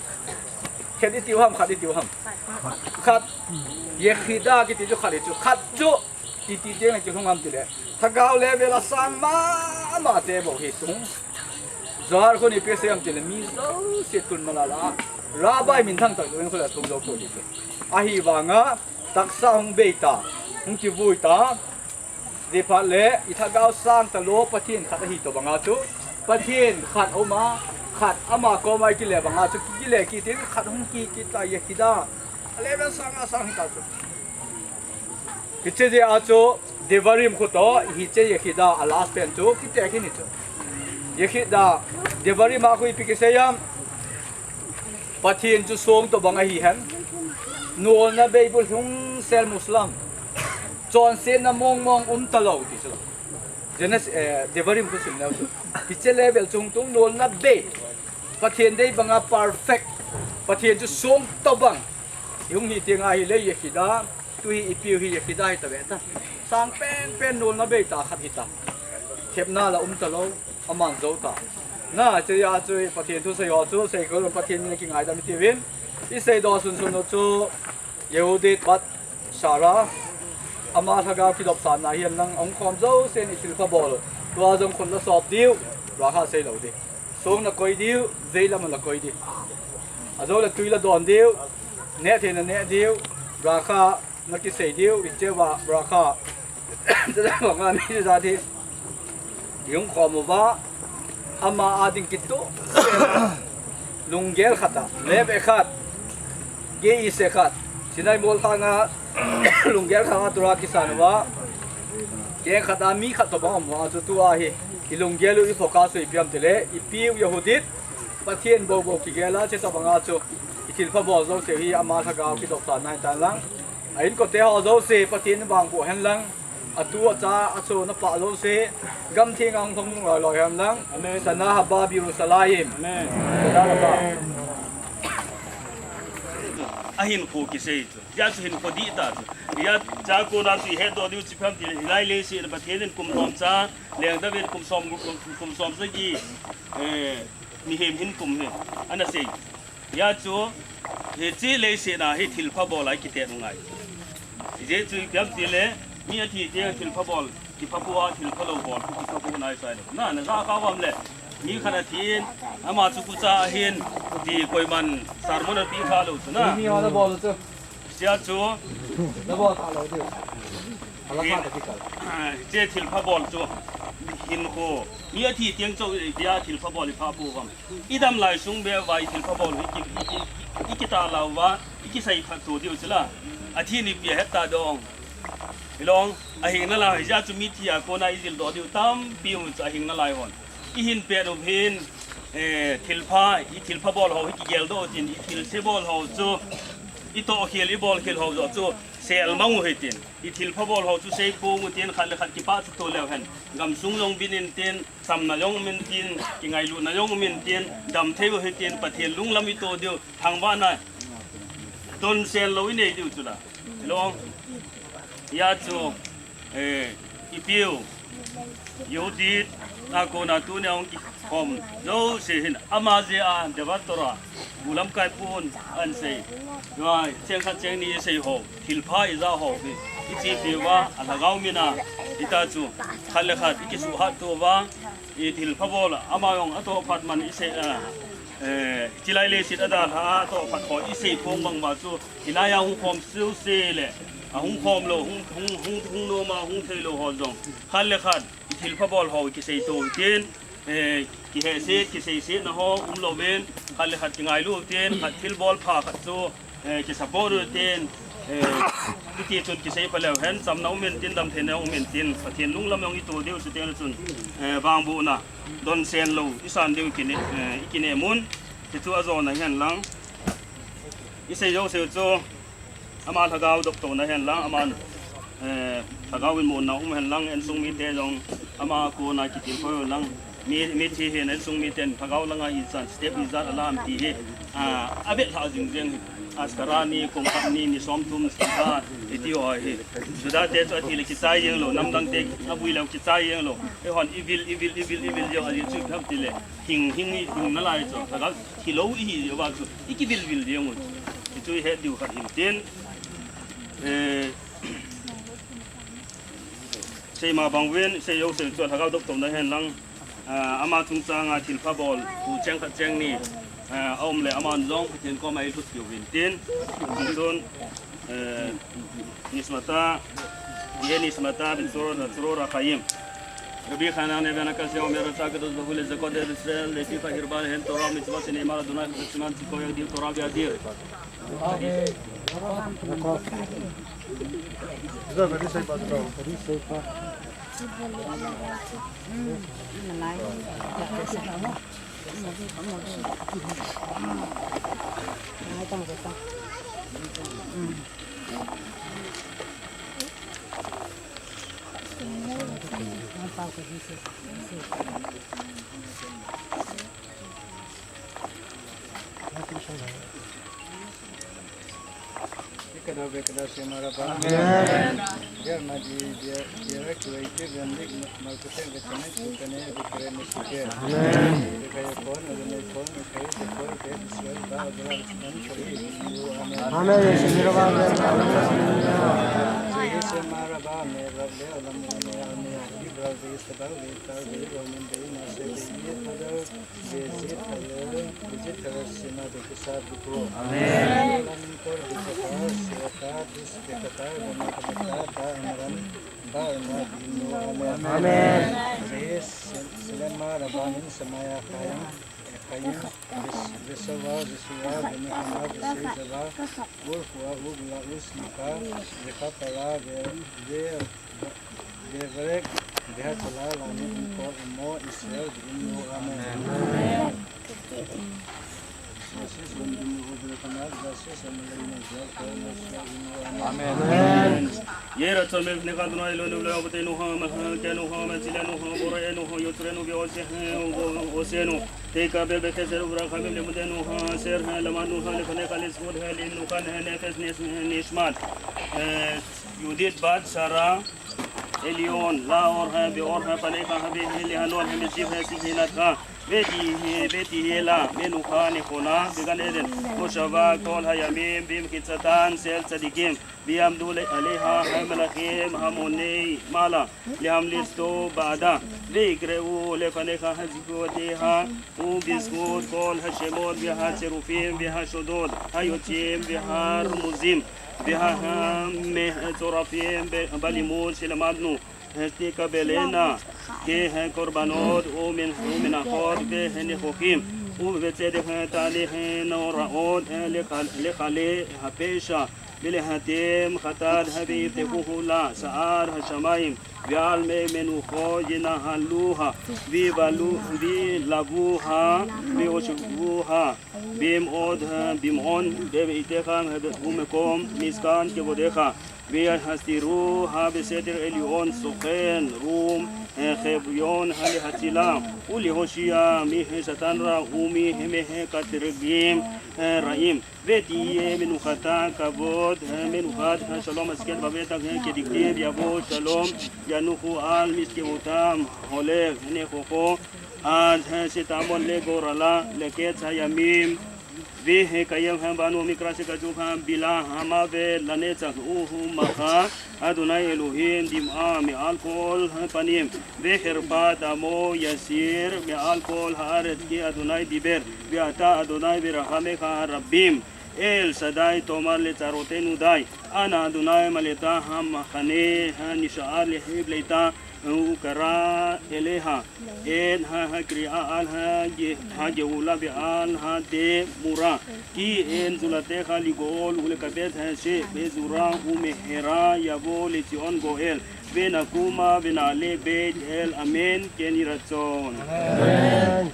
khat iti u ham, khat iti u ham. Khat, yechida kiti chu khat hi chu. Khat chu, iti teng le kihung ham ti le. Thagau level a sang mama te bou hi chu. Zohar khun ipi asei ham ti le, mi jouse tun mala la. Rabbi minthang tak chu in khula thum jou pou ti chu. Ahivang a, taksa hung bei ta, hung kivui ta. Jeh phat le, i thagau sang talou, Pathen khat ahi tobang a chu. Pathen khat aum a, khat ama koma i kile bang a chu, kile kit in khat hung ki, kit ta, yechida. A level sang a sang hi ta chu. Hiche jeh a chu, Devarim khu toh, hiche yechida, a last pen chu, kiti kit ni chu. Yechida, Devarim a khu ipi kisei ham. Pathen chu song tobang ahi hen. Nolna bei bu lhungsel Muslim. Chonsetna mong mong um talou ti chu. Genesis, eh, Devarim khu sim leu chu. Hiche level chu hung tung nolna bei. Pathen dei banga perfect. Pathen chu song tobang. Hung hi teng ahi le yechida. Tu hi ipiu hi yechida hi ta ve ta. Sang pen pen nolna bei ta khat hi ta. Thepna la um talou. Aman jou ta. Na, hiche a chu Pathen thu sei ho chu, sei khol Pathen min a kingaidam iti uvin. I seidoh sun sun u chu, Yehudit bat Sarah. Ama lhagao kidopsanna hihen lang, ahung khom jousen i thilpha bol u. Tua jong khun la sop diu, bracha sei lou ding. Song la koi diu, vei lam la koi ding. Ajou le tui la don diu, neh thei na neh diu, bracha na kisei diu, hiche va bracha. Chutobang a mi jat hi. Ihung khom uva, ama a ding kitoh. Lunggel khat a, lev echad, geish echad. Sinai mol thang a, lunggel khat a Torah kisan uva. Keng khat a mi khat tobang um uva chu tua hi. I lunggel u i focus u ipi ham ti le, ipiu Yehudit, Pathen bou bou kigel a, chutobang a chu. I thilpha bol jouse hi ama lhagao kidopsanna ahi tan lang. A inkote ho jouse, Pathen in vangboh hen lang. Atu acha, achon apa jouse, gam theng a hung thong loi loi hen lang. Amen. Shana haba b'Yerushalayim. Amen. Shana haba. Ahinkho kisei chu. Hijeh chu hinkho dih ta chu. Hijeh chun kona chu i hetdoh diu chu ipi ham ti le, hilai leiset a Pathen in kum nomcha, lengdam in kum som, kum, kum som sagi, eh, mihem hin kum hi. Ana sei. Hijeh chun, hiche leiset a hi thilpha bol a i kitet u ngai. Hijeh chun ipi ham ti le, mi athi teng thilpha bol, kipha poi, thilpha lou bol, kipha poi nai sai lou. Na, na ja kha uvam le, mi khat athin, ama chu kucha ahin, ti koiman sermon api kha lou chu na. Mi ho na bol chu. Hijeh chun, na bol kha lou chu. Ala kha ta ki kal. Hiche thilpha bol chu, hinkho, mi athi teng chu, ipi a thilpha bol i pha poi uvam. I dam lai sung beh uva i thilpha bol u, i ki, i ki, i kitah lau uva, i kisei phat to diu chu la. Athi ni ipi a het ta dong. Hilou, ahing nalai, hijeh chun mithi a kona i jildoh diu tampi um chu ahing nalai hon. I hin pet u hin, eh, thilpha, i thilpha bol ho hi kigeldoh u tin, i thilse bol ho chu, i tohkhel, i bolkhel ho joh chu, sel mang u hitin. I thilpha bol ho chu sei pong u tin, khat le khat kipah chu to leu hen. Gamsung jong bin in tin, chamna jong um in tin, kingailutna jong um in tin, dam thei u hitin, Pathen lunglam i to diu, thangvahna, tonsel lou i nei diu chu la. Hilou, hijeh chun, eh, ipiu, Yehudit a kona tunia hung kikhom jouse hin, ama jeh a, Devar Torah, bu lamkai pun, ahin sei. Tua, cheng khat cheng ni i sei ho, thilpha i ja ho hi, i chepi uva, a lhagao min a, hita chu, khat le khat, i kisuhhat to uva, i thilpha bol, ama jong atoh phat man i sei, ah, Eh, chilai leiset a dalha a toh phat ho i sei phong bang uva chu, hilai a hung khom suse le, a hung khom lou, hung, hung, hung, hung nom a, hung thei lou ho jong, khat le khat, i thilpha bol ho i kisei to u tin, eh, kihehset, kiseisetna ho um louvin, khat le khat kingailu u tin, khat thilbol pha khat chu, eh, kisupport u tin, eh, hiti chun kisei pha leu hen, chamna um in tin, damtheina um in tin, Pathen lunglam jong i to diu chu tin chun, eh, vangbohna, donsen lou, i san diu kine, eh, i kinem un, hichu ajona hen lang, i sei jouse chu, ama lhagao doptona hen lang, aman, eh, lhagao in monna um hen lang, insung mite jong, ama kona kitilkhou hen lang, mi, mithi hin insung miten lhagao langa ichan step ijat alam ti hi, ah, avet lha jing jeng hi. Ashkara ni, kum khat ni, ni som thum, sita, iti ho hi. Juda te chu athi le kichai jeng lou, namdang te abui lou kichai jeng lou. Eihon i vil, i vil, i vil, i vil jeng ahi chu ipi ham tile. Hing, hing, hing nalai chu. Lhagao thi lou ihi jeh uva chu. I kivil vil jeng un. Hichu i het diu khat hin tin. Eh, Seima bang uvin, sei jouse chu lhagao doptona hen lang, ah, ama chungchang a thilpha bol, pu cheng khat cheng ni, ah, aum le aman jong Pathen koma i lhut diu vin tin, tin chun, eh, nismata, ye nismata, bitsur, tsurur achayim. Rabbi Hanania ben Akashia omer, רצה הקדוש ברוך הוא לזכות את ישראל לפי חורבן הן תורה ומצוות שנאמר אדוני חסד סימן צדקו יגדיל תורה ויאדיר. Amen. Amen. Amen. Amen. Amen. V'chehi Shelema Rabbanim Shemaya Chaim, Chaim, Ves-, Vesova, Veshuva, Venuhama, Veshezava, Urhua, Ugla, Ushnipa, Vehapala, Ve-, Ve-, Vevarek, Vehatshala, Lamim, Imkol, Imo, Israel, Ve'imnu. Amen. Amen. Amen. יהי רצון מלפניך, אדוני אלוהינו, ולאבותינו המלכנו, מצילינו, בוראנו, יוצרנו ועושנו, תקבל בחסד וברחמים לימודנו אשר למדנו לפניך לזכות, למנוחת נפש נשמת יהודית בת שרה, עליון, לאור באור פניך, הביא ליהנות מזיו שכינתך, ותהיה, ותהיה לה מנוחה נכונה בגן עדן, מושבה כל הימים במחיצתן של צדיקים, ויעמדו עליה המלאכים המוני מעלה, להמליץ טוב בעדה, ויקראו לפניך זכויותיה, ובזכות כל השמות והצירופים והשדות היוצאים והרמוזים, והמצורפים בלימוד שלמדנו, תקבלנה כקרבנות ומנחות וניחוחים, ובצדק תעלינה נוראות לחללי הפשע, ולהתיר חטאת, ויפתחו לה שער השמים, ועל מי מנוחות ינהלוה, וילוו-, וילווה, ויושיבוה, במאוד, במעון בביתך ומקום משכן כבודך, ויסתירוה בסתר עליון סוכן רום חביון להצילה ולהושיע משטן רע וממקטרגים רעים, ותהיה מנוחתה כבוד, מנוחת שלום השכל בבטן, כדכתיב, יבוא שלום ינוחו על משכבותם, הולך נכוחו עד שתעמוד לגורלה, לקץ הימים, Ve he kayem ha banu mikra se kaju ha bila hama ve lane chak u hu ma kha. Adonai Elohim dim'a me'al kol ha panim. Ve herpa damo yasir me'al kol ha'aret ki Adonai diber. Ve ata Adonai ve rahameka rabim. El Shaddai tomar le charotenu dai. Ana Adonai maleta ha machane ha nisha'ar le hib leita. Ukara eleha, en ha, ha kri a al ha ge, ha geula be al ha de mura. Ki en zulate ha ligol ule kapet ha she be zura u mehera yavo le Zion goel. Ve nakuma ve nale Beit El Amen ken yiratzon. Amen.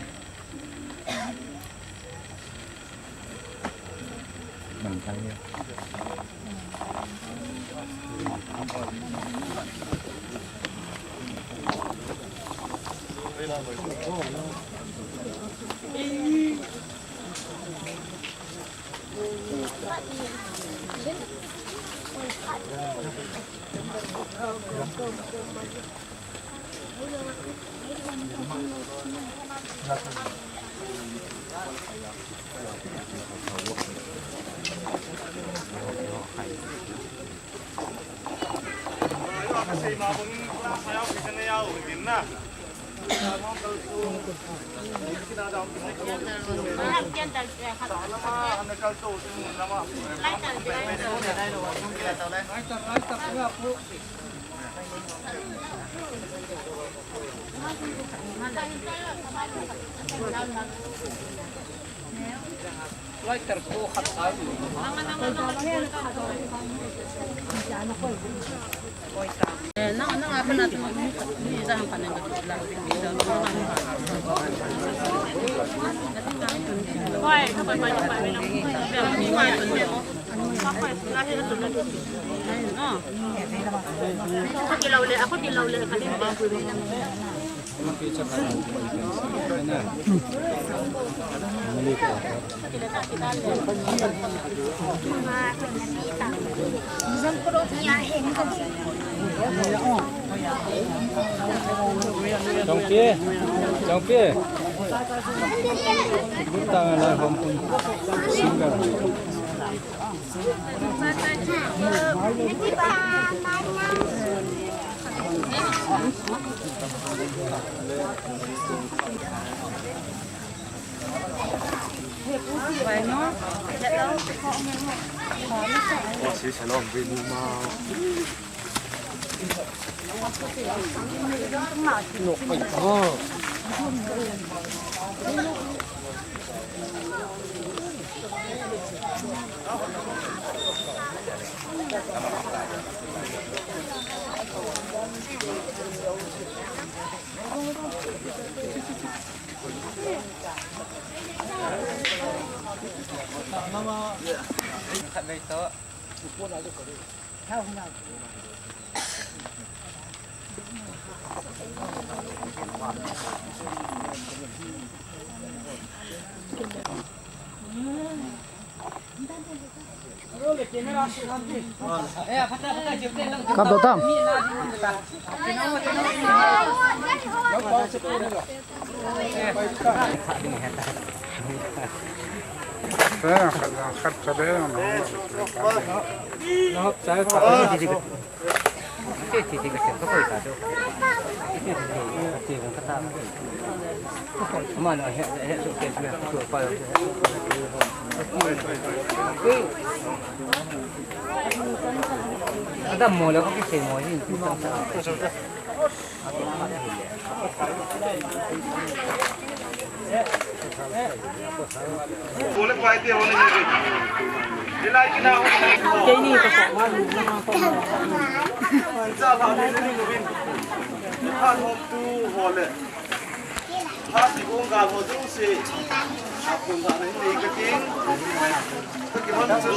Chongpi, Chongpi. Butang na hom pun singa. Kap doh tam. Adam mo le ko kise mo hin. Keini ka ko ma lu na ko. Sa la ni ni lu bin. Ha hom tu ho le. Ha ti kong gal ho tu si. Ha kong gal ni ni ka ting. Ka ki hon tu.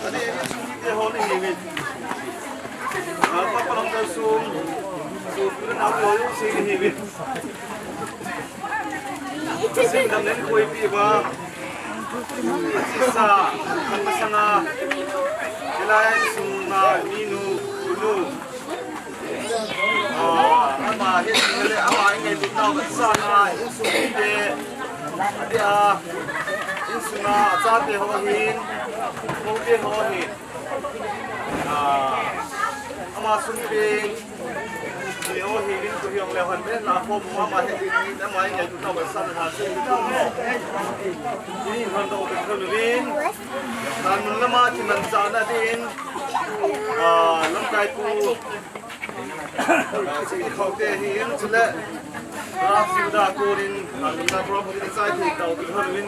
Ani ni su ni te ho ni ni. Ha pa pa long ta su. Su tu na ho si ni ni. Singdam nen koi pi ba. Sa, kan masanga. Ilai sung na ni nu, nu. Ah, ama hin le ama ngai tu tau sa na, sung ni de. Adia. Insunga achate ho hin, hote ho hin, ah, ama sung peng, te ho hin, tu hiong le hon be, la pom ama he, ama ngai tu tau san ha se tu mo. Ni hon do te ko rin, kan mun lama kimanchahna din, ah, lamkai pu, ah, si khote hin, chule, Rav Siuda Korin, ah, na problem ni sai ti tau tu ko rin.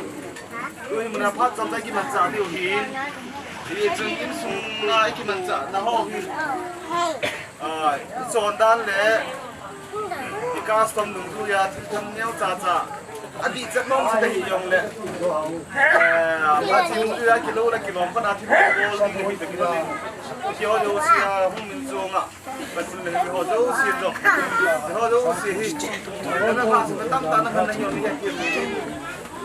Tuhin muna phat chomcha kimanchah diu hi. Hichun insunga ikimanchahna ho hi, ah, ichondan le icustom dungjuiya thil tham neocha cha adih chet nom chu kahi jongle, eh, phat chun dungjuiya kilou le kilom phat a thil bol ding hi, kihou jouse a hung min chunga Pathen le ho jouse jong, ho jouse hi, na pha su tam ta na kan na hi ni,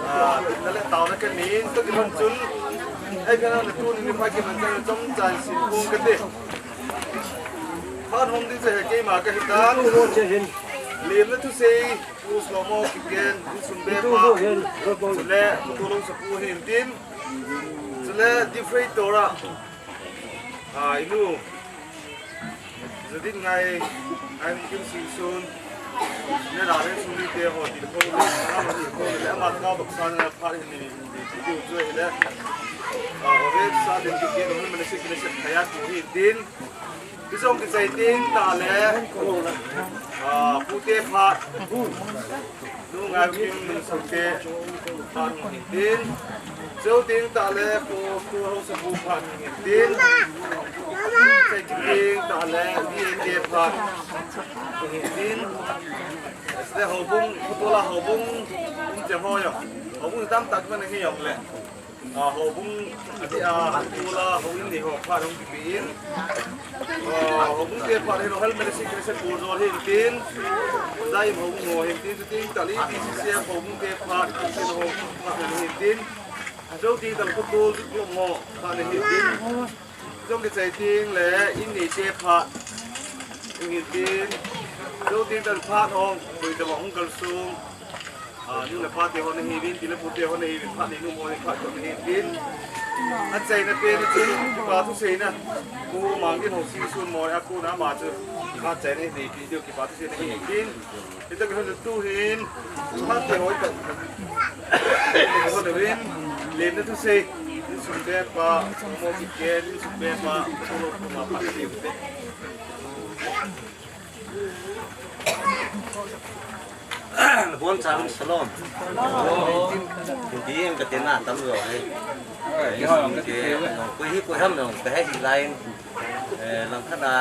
ah, na le tao na kan ni, to ki hon chun, ai ka na tu ni pha kimanchah chomcha sin kong kate. Phat hom ding chu hi keima kahi tan. Lim le thusei, Pu Slomo Kigen, Pu Sumbe pa, chule Pu Tolong Sapu hin tin, chule Defray Torah, ah, inu Jadin ngai, ngai kin si sun. Ne la le sun ni te ho ti ko le, ama ni ko le, ama ka bak san na pha ni ni ti ti chu le. Ah, ove sa din ki ke no me se ki se khaya tu hi din. Ti jong kichai ting ta le. Ah, pute phat. Nungaikim Nungsate phat hung hin tin. Cheu ting ta le Pu, Pu Haosapu phat hung hin tin. Cheu ting ta le B A K phat hung hin tin. Este houbung, Pu Tola houbung, um che ho yo. Houbung tam tak man hi yong le. Ah, houbung, ati, ah, Pu Tola houbung ni ho phat hung kipe in. Ah, houbung te phat hi Royal Malaysia Christian Board jol hin tin. Zaim houbung ho hin tin, chuting tali T C C F houbung te phat, Christian ho phat hin tin. Cheu ting tali Pu Tol Juklom ho phat hin tin. Jong kichai ting le in ni te phat hin tin. Cheu ting tali phat hung, koi ta hung kal sung. Ah, nu le pa te ho na hi vin, pi le pu te ho na hi vin, phat ni nu mo ni phat ko na hi vin. Achaina pen chu, kipa thu seina. Pu Mang Din ho si sun mo a ku na ma chu. Achaina hi ni pi diu kipa thu seina hi vin. Ito ki hon tu hin. Phat te ho ta. Ho na vin. Lim na thu sei. Ni sun be pa, mo ki ke, ni sun be pa, ko lo ko ma pa ni. Bon cha shalom. Hindi ang katina tam lo hai. Koi hi koi ham no, kahe hi lain. Eh, lang kana,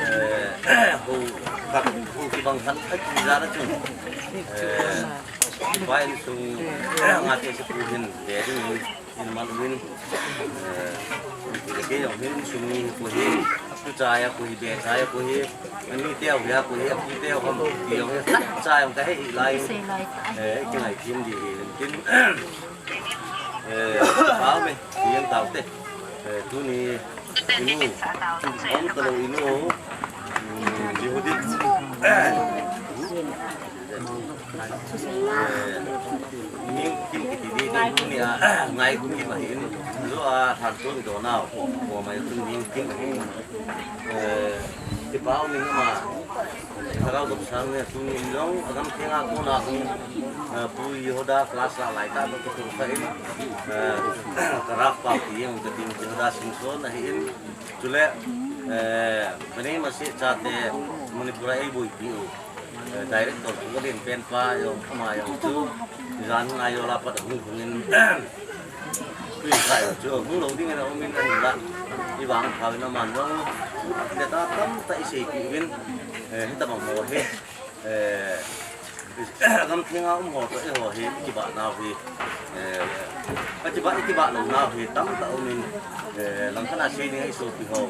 eh, ho, ka, ho ki bang kan, ai, ki jana chu. Eh, bai su, eh, nga te su hin, eh, din. In man win, eh, ke jong hin sum ni ko hi, tu cha ya ko hi, be cha ya ko hi, ani te ya ko hi, pu te ya ko hi, jong hin cha ya ka he hi lai. Eh, ki lai kim di hi, kin, eh, pa me, yang tau te. Eh, tu ni, inu, tu om ta lo inu, mm, Yehudi. Ning Kim kiti di, di kum ya, ngai kum ya hin, lo a than ton do na, ko mai kum Ning Kim. Eh, ti pau ni ma, karau dok sang ne tu ni long, agam kenga ko na hung, eh, pu Yehuda class la lai ta, tu tu sa in, eh, karap pau ti yang, ka tin Yehuda Singson na hin, chule, eh, bani ma se cha te, Manipur a ei bui pi u. Eh, director pu Len pen pa jong, ama jong chu, jan ngai jo la pat hung hung in, tui kai chu, hung lo ding in a um in a hin la, i vang kha in a man jong, le ta tam ta i sei pi in, eh, hi ta bang ho hi, eh, gam theng a um ho to i ho hi, i kibah nau hi, eh, a kibah, i kibah lo nau hi, tam ta um in, eh, lang khat a sei ding a i sopi ho,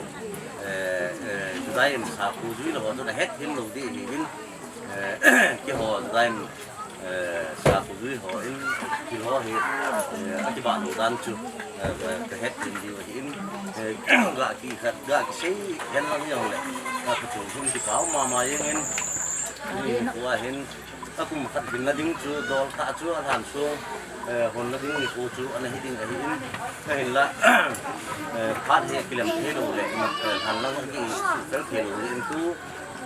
eh, eh, Judaism sa khu jui lo ho chu na het him lo di hi in, Eh, keiho line, eh, sakhu jui ho in, keiho hi, eh, akibah lou dan chu, eh, ka het ding diu ahin, eh, ga kikhat, ga kisei hen lang jong le, ka pachung hung kipau mama jeng in, ni tua hin, akum khat hin na ding chu, dol tah chu, alhan chu, Eh, honna ding nikho chu ana hi ding ahi in, ahinla, eh, phat hi kilem thei lou le, eh, hanlang hi fel thei lou le in tu,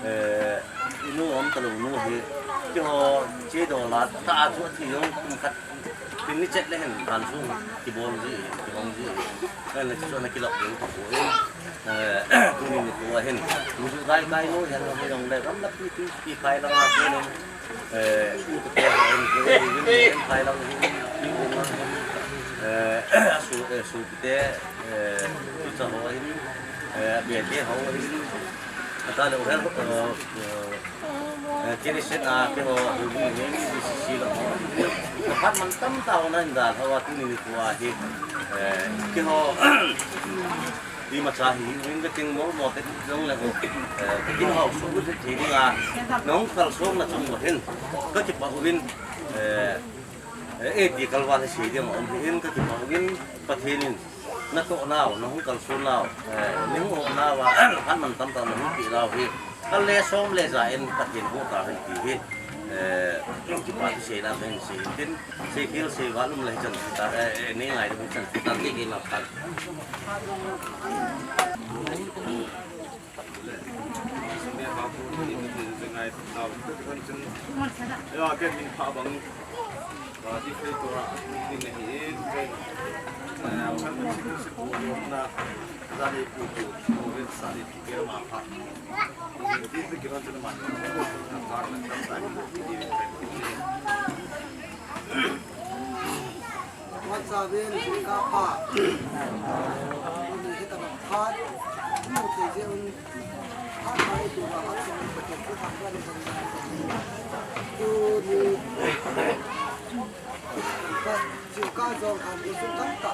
eh, inu um talou nu hi, keiho che dola ta chu athi jong kum khat tin ni chet le hin han sung kibol ji, kibol ji. Ahinla chu ana kilap ding tu ko in, eh, tuni nikho ahin. Mu ju kai kai nu hin jong le gam la pi pi pi kai la ma ko in. Eh, u te te, eh, eh, eh, eh, eh, eh, eh, eh, su, eh, su te, eh, tu cha ho hin, eh, bia te ho hin, ata le, eh, eh, eh, kiri se na ke ho, ho hin, hin, si, si la ho. Ka phat man tam ta ho na hin da, ho wa tu ni ni ku a hi, eh, ke ho, Imacha hi, in ka ting mo mo te jong le ho. Eh, ka kin hau su ku se thi ding a. Nong kal song na chung mo hin. Ka kipah uvin. Eh, eh, ti kal va se ding om hin ka kipah uvin. Pathen in na toh nau, na hung kal song nau. Eh, ni hung nau a, han man tam tam na hung pi nau hi. Kal le som le ja in Pathen hu ta hin ti hi. Eh, kipah thu sei na hin sei tin. Sei khel sei va lum le chan ta, eh, eh, nei ngai lum chan ta, ti ki ma phat. Wan sa ven, jingkah pha. Tuni hi tabang phat. Mu thei jeh un. Phat pha i tu va, phat sung Pathen thu thang va ni jong. Tuni. Jingkah jong khan i sung tam ta.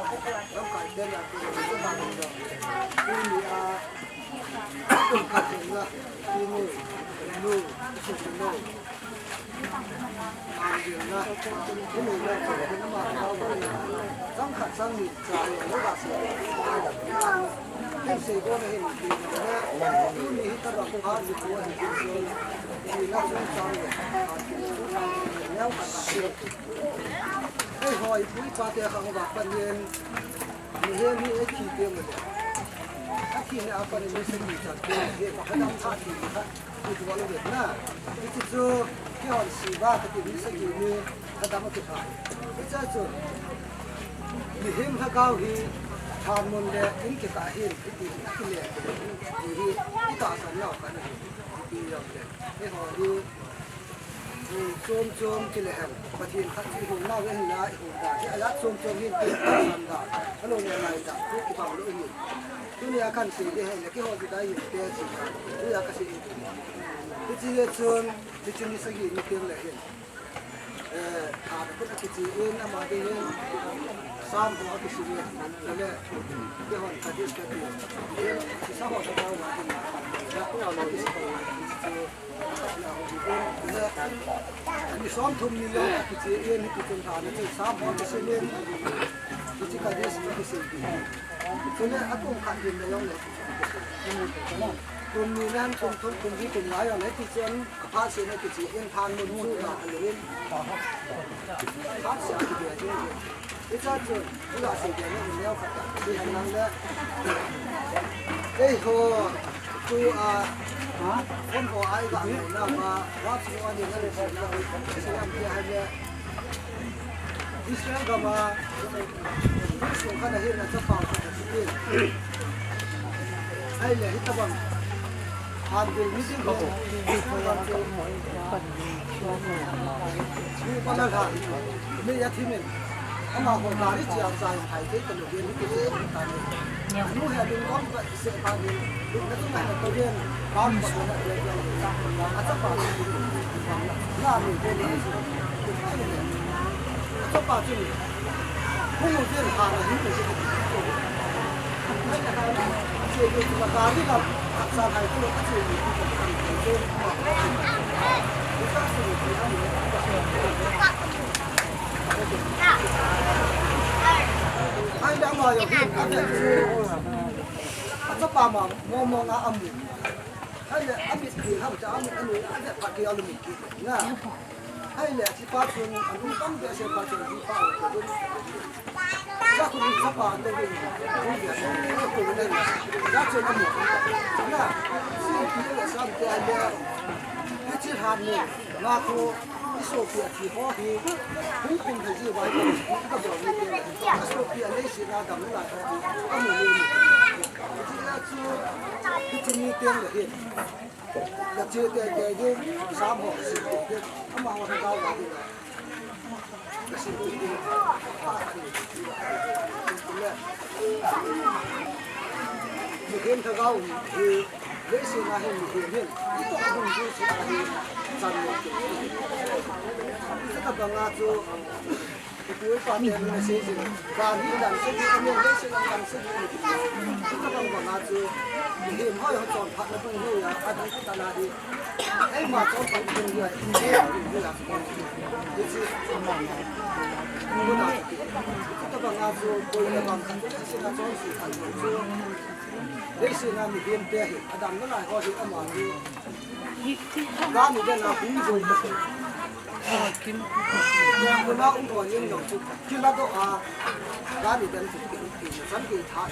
Lamkai te na tu va, tu va jong. Tuni a. Ka thei na. Tuni. Nu. Tuni. Ei, hoi, pui pa te khang ba pan yen. Ni he ni e thi te mo. A thi ne a pan ni se ni cha te he ka dam tha thi kha. Ni tu lo ve na. Ni ti chu ki hon si ba ka ti ni se ni ni ka dam ki kha. Ni cha chu. Ni him kha kau hi than mon le in ki ka hin ki ti ki le. Ni hi ki ta sa na ka ni. Ki yo le. Ei, hoi. Chom chom ti le hen, Pathen khat chu i hung nau ve hin la, i hung da. Hi a la chom chom hin ti san da. A lo le lai da, tu ki bang lo ni. Tuni a kan sei de hen, ki ho ti dai te chi ka. Tu ya ka sei. Ti chi le chun, ti chi ni sa gi ni tem le hin. Eh, ha da kun a ki chi in a ma de hin. Sam ho a ki si ni. Le, ki hon ka dis ka ti. Ki sa ho sa ka wa ki na. Ya ku ya lo ki si ko. Ni som thum ni jong kiche in, hiti chun tha na chu sam ho kisin in, kiche ka dis kisin. Chule akum khat din na jong le. Kum ni nan kum thum kum li kum nga jong le, hiti chun aphat se na kiche in than mun chu na alin. Phat se a kiche in. Hicha chu, ila sei dia ni neo khat ta, si han lang le. Ei ho, chu a, ha? Phone ho ai ga ngai na ma, WhatsApp ani na le, si lam dia han le. Israel gam a, sung khat a hin na chapa khat a si. Ahile, hitabang. Han bil meeting ho. Ni pa la han. Ni ya thi min. Ama ho gari chia chai thai te ka lo ge ni te ta ni. Nu he ding kom ka se pa ni. Ni na tu ma to ge. Ba ko na ge. A chapa. Na ni te ni. A chapa chu ni. Hung jin ha na hin ni. Ai le, chi pa chun, a lung tam be se pa chun, chi pa a ko dun. Sa ku ni sa pa an de ni. Ku ya se, ku ni na. Sa chun a mo. Na, si ti le sa te a le. Ni chi han ni. Na ku, i so pi a chi ho hi. Hu kun de ji wa ko. Ka bo ni ke. A so pi a le si na dam na. Ka mo ni. Chi la chu. Chi ni te le hi. Ka che te te ge, sa mo si te ge, ama ho thagau va de. Ka si te ge, pa ka ni. Mihem thagau hi, leiset a hin mihem hin, i to hung ju si a hi, chan mo te. Sa ka banga chu, Ipu ipa te na sei jin, van hi dam sei jin, amen dam sei jin, dam sei jin. Chuta bang bang a chu, mihem hoi ho chonphatna bung hi a, adang khat ana hi. Eima chonphat bung hi a, India bung hi a. Hichu, muna. Chuta bang a chu, koi le bang khat, leiset a chonse khat chu. Leiset a mihem te hi, adam nalai ho hi ama hi. Gani den a hung boi. Muna um ko yin no chu. Kila do a. Gani den chu. San ke tha.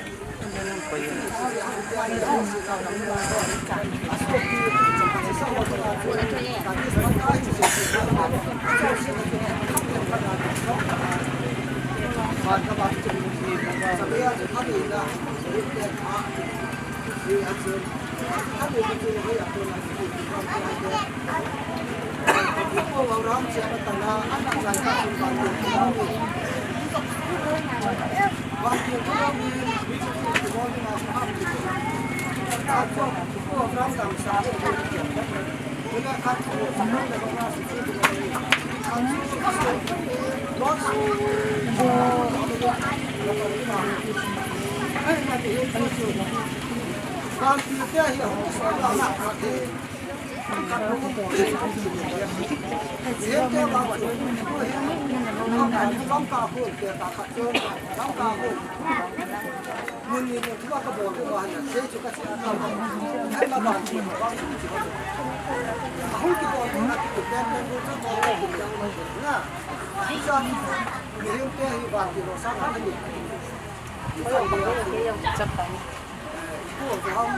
Chapa.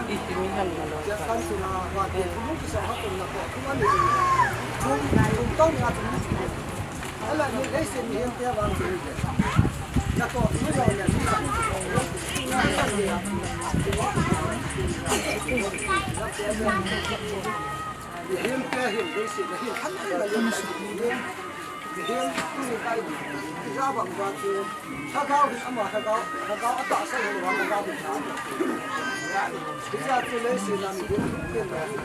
Iti mi han malo. Mihem, tu ni kai, ti ja bang ba chu, thagau hin ama thagau, thagau a tahsa hin wa thagau hin tha. Hicha chu leiset a mihem, tin ba hi.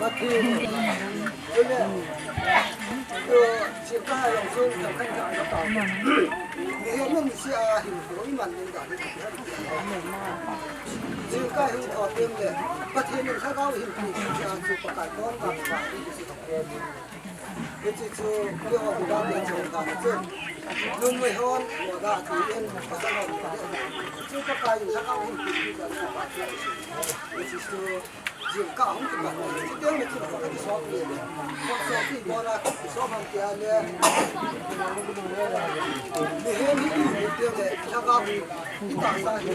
Pathen, tu le, tu, chi ka ha yong sun, kan kan ka ta. Mihem min si a hin ko, i man min ga hin. Chi ka hin ko tin le, Pathen in thagau hin pi, chi a chu pa kai kon ba ba, hi si ko. Hichu chu, keiho Buddha te chondan chu. Numei hon, Buddha ti in, pasal hon, Buddha. Chu Pakai in thagau hin pi pi ka chu pa chu. Hichu chu, jingkah hung kipan. Chuteng le chu Pakai ti sop le. Sop sop ti bola, ti sop ham tia le. Mihem hi ti ti le, thagau hi, hi tahsa hi.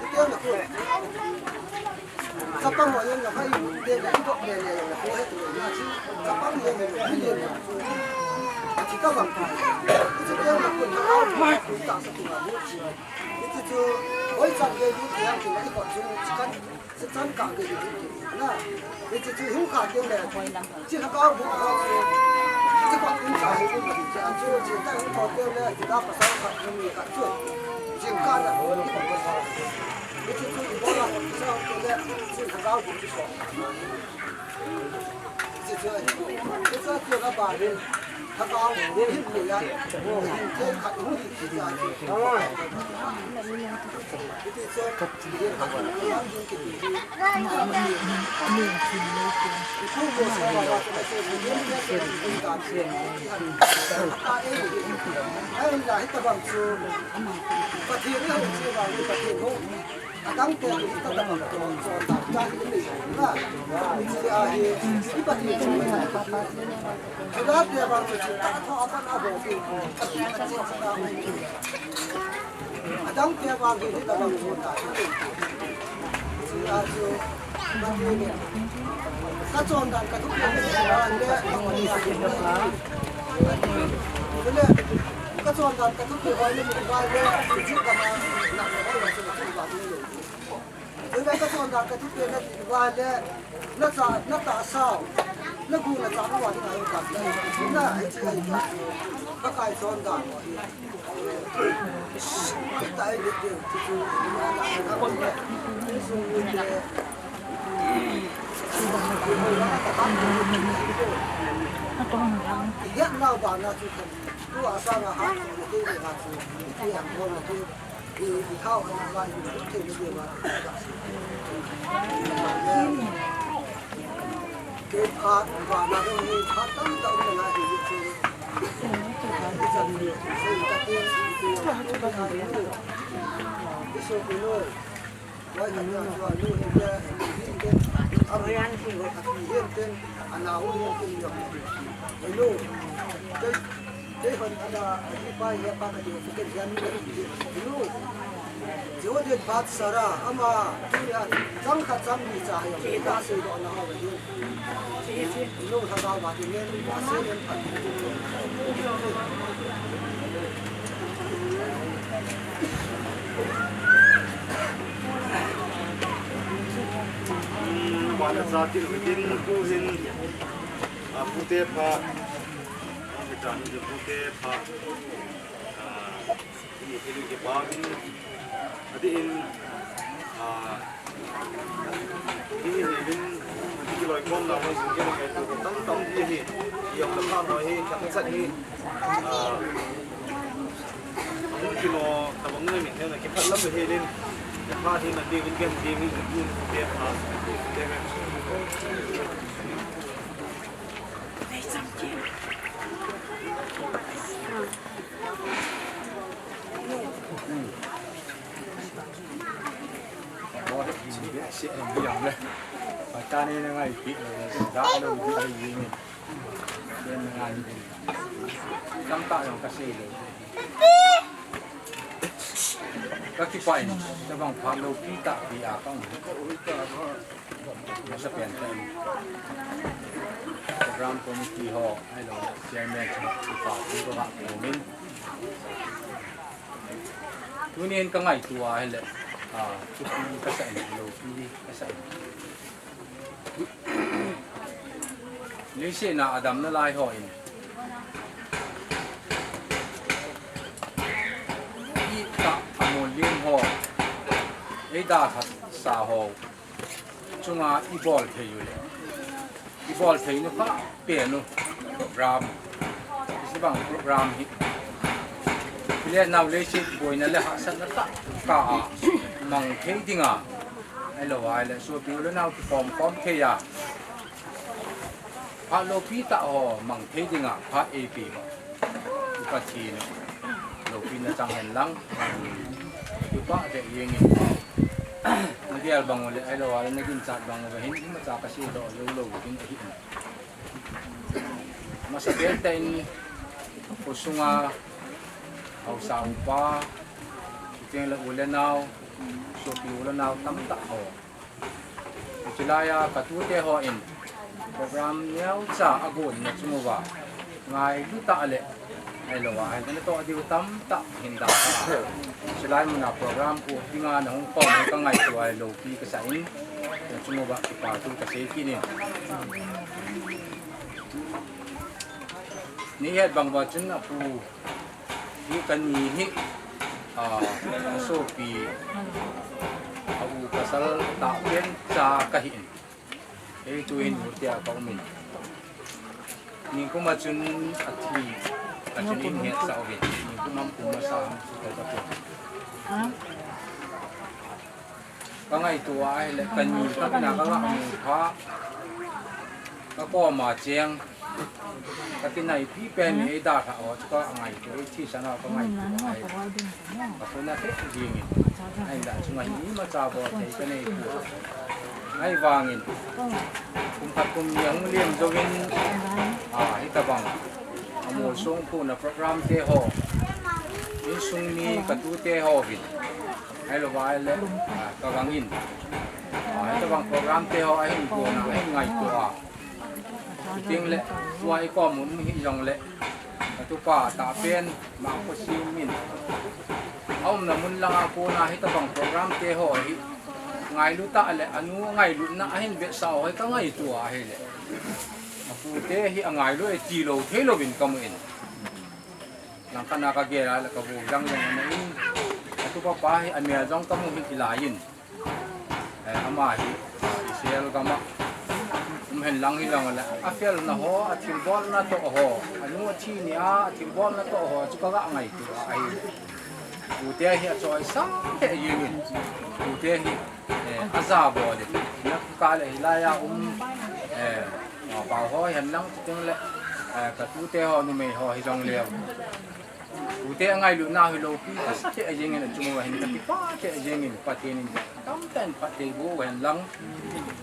Chuteng le chu. Chapang ho jong la, hai, de la, i dok le le, la, ko he tu le, na chi, chapang le le, le, le, le. A chi ka bang ta. Chi ka bang ko na, ko ta sa tu ma bu chi. Chi chu, oi chang le lu ti yang ti na i ko chu, chi kan, chi kan ka ke lu ti. Na. Chi chu hu ka ke le. Chi ka ka bu ka chu. Chi ko tin sa he ku chi a chu, chi ta hu ko ke le, chi da pa sa ka ni ka chu. Chi ka na ko ni ko sa. Pathen Adang te hi ta ta bang to, to ta ta hi ni na. Ni a hi, ni pa ni. Suda te bang to ta to a pa na bo ki. Adang te bang hi ta bang to ta. Ni a chu. Ka chon dan ka thupi le. Ka chon dan ka thupi le. Tui bai ka chon dan ka thupi na ti va le, na cha, na ta sao, na gu na cha na wa ti na yo ka. Na, ai chi ai ka. Ka kai chon dan wa hi. Ta ai le ti ti ti. Ka kon le. Su ni le. Ya na ba na chu kan. Tu a sa na ha. Ti ha ko na ti. Hello. Kei hon ana, hi pa, hi pa ka ti, kei hian ni ka ti. Hello. Jehudi bat Sara, ama, tunia, chang khat chang ni cha hi, ka sei do na ho hi. Hello, tha ka ba ti nen, ka sei nen pha. Ba na sa ti, din, ku hin, a, pute pha. Ang kita ni pute pha. A, ini, ini ke pa ni. Adi in, a, ini, ini, ini ke loi kom na, loi sing ke na ke tu tam tam di hi. Yang na pha loi hi, tak chat hi. A, Kino tabang na min na kiphat lam he lin. Kiphat hi na di win gen di win di pute pha. Patani na ngai pi da lo di ai yin. Yen ngai. Tam ta yong ka sei le. Ka kipah in, tabang pha lopi tah pi a ka um. Masa pen pen. Program committee ho, ai lo, chairman chu, kipa chu ka ba ko min. Tunin ka ngaitua ahile, a, thupi ka sa in, lopi ka sa in. Leiset a adam nalai hon, itah a molin ho, eidalhasa ho chunga ibol thei u le, ibol thei nu kha pen u program, isi bang program hi. Ile nau leiset boina le hahsatna tah kah a mang thei dinga, ahilou ahile sopi u le nau kikhom khom thei a, phat lopi tah ho mang thei dinga phat eipe ho, i Pathen loupina chang hen lang, kipah tah jeng in. Na gel bang u le ahilou ahile na ginchat bang u le hin imacha ka seidoh lou lou ding ahi. Masa pen tah in, khosunga haosa upa, chuteng le u le nau, sopi u le nau tamtah ho. Chulai a ka tute hon program neocha agonna chung uva ngailu tah le, ahilou ahile natoh diu tamtah hin dong ta. Chulai muna program ko dinga nahung khom hi ka ngaitua lopi ka sa in, nachung uva kipa thu ka sei kit in. Nei het bang uva chun apu hi kani hi, a, asopi, a u pasal tah pen cha kahi in. Hei chu hin u tia ka um in. Nikum a chun athi, a chun in hetsah uvin. Nikum a kum masa a chu ka ka tu. Ka ngaitua ahile kani ka pina ka la mu pha. Ka koma cheng. Ka kinaipi pen ni ei dalha ho chu ka ngaito, ei thisan ho ka ngaito ahi. Ka khuna thei jingin. Ahinla chunga hi imacha bol thei ka neipoi. Ahivangin kum khat kum ni ahung lem jouvin, a, hitabang a molsong puna program te ho, insung mi ka tute ho vin, ahilou va ahile, a, ka gangin, a, hitabang program te ho ahin kona ahin ngaito a. Chuteng le, tua i kom um hih jongle, ka tupa tah pen, Mangkhosing in, a umna mun langa kona hitabang program te ho hi ngailu tah le, anu ngailutna ahin vetsah ho hi ka ngaito ahile, a pute hi angailu e tilou theilouvin ka mun. Langkhat a ka gel a le ka vo jang jang ana in, a tupa pa hi amel jong ka mu hih lai in. Eh, ama hi, ah, Israel gam a um hen lang hijongle, a felna ho, a thilbolna toh ho, anu athi nia, a thilbolna toh ho chu ka ga ngaito ahi. Pute hi achoisang thei jingin, pute hi, eh, aja bol in. Na ka le hilai a um, eh, pau ho hen lang chuteng le, eh, ka tute ho numei ho hijongleu. Pute angailutna hi loupi kasa thei jingin, achung uva hin ka kipah thei jingin, Pathen in tamtah in phatthei boh hen lang.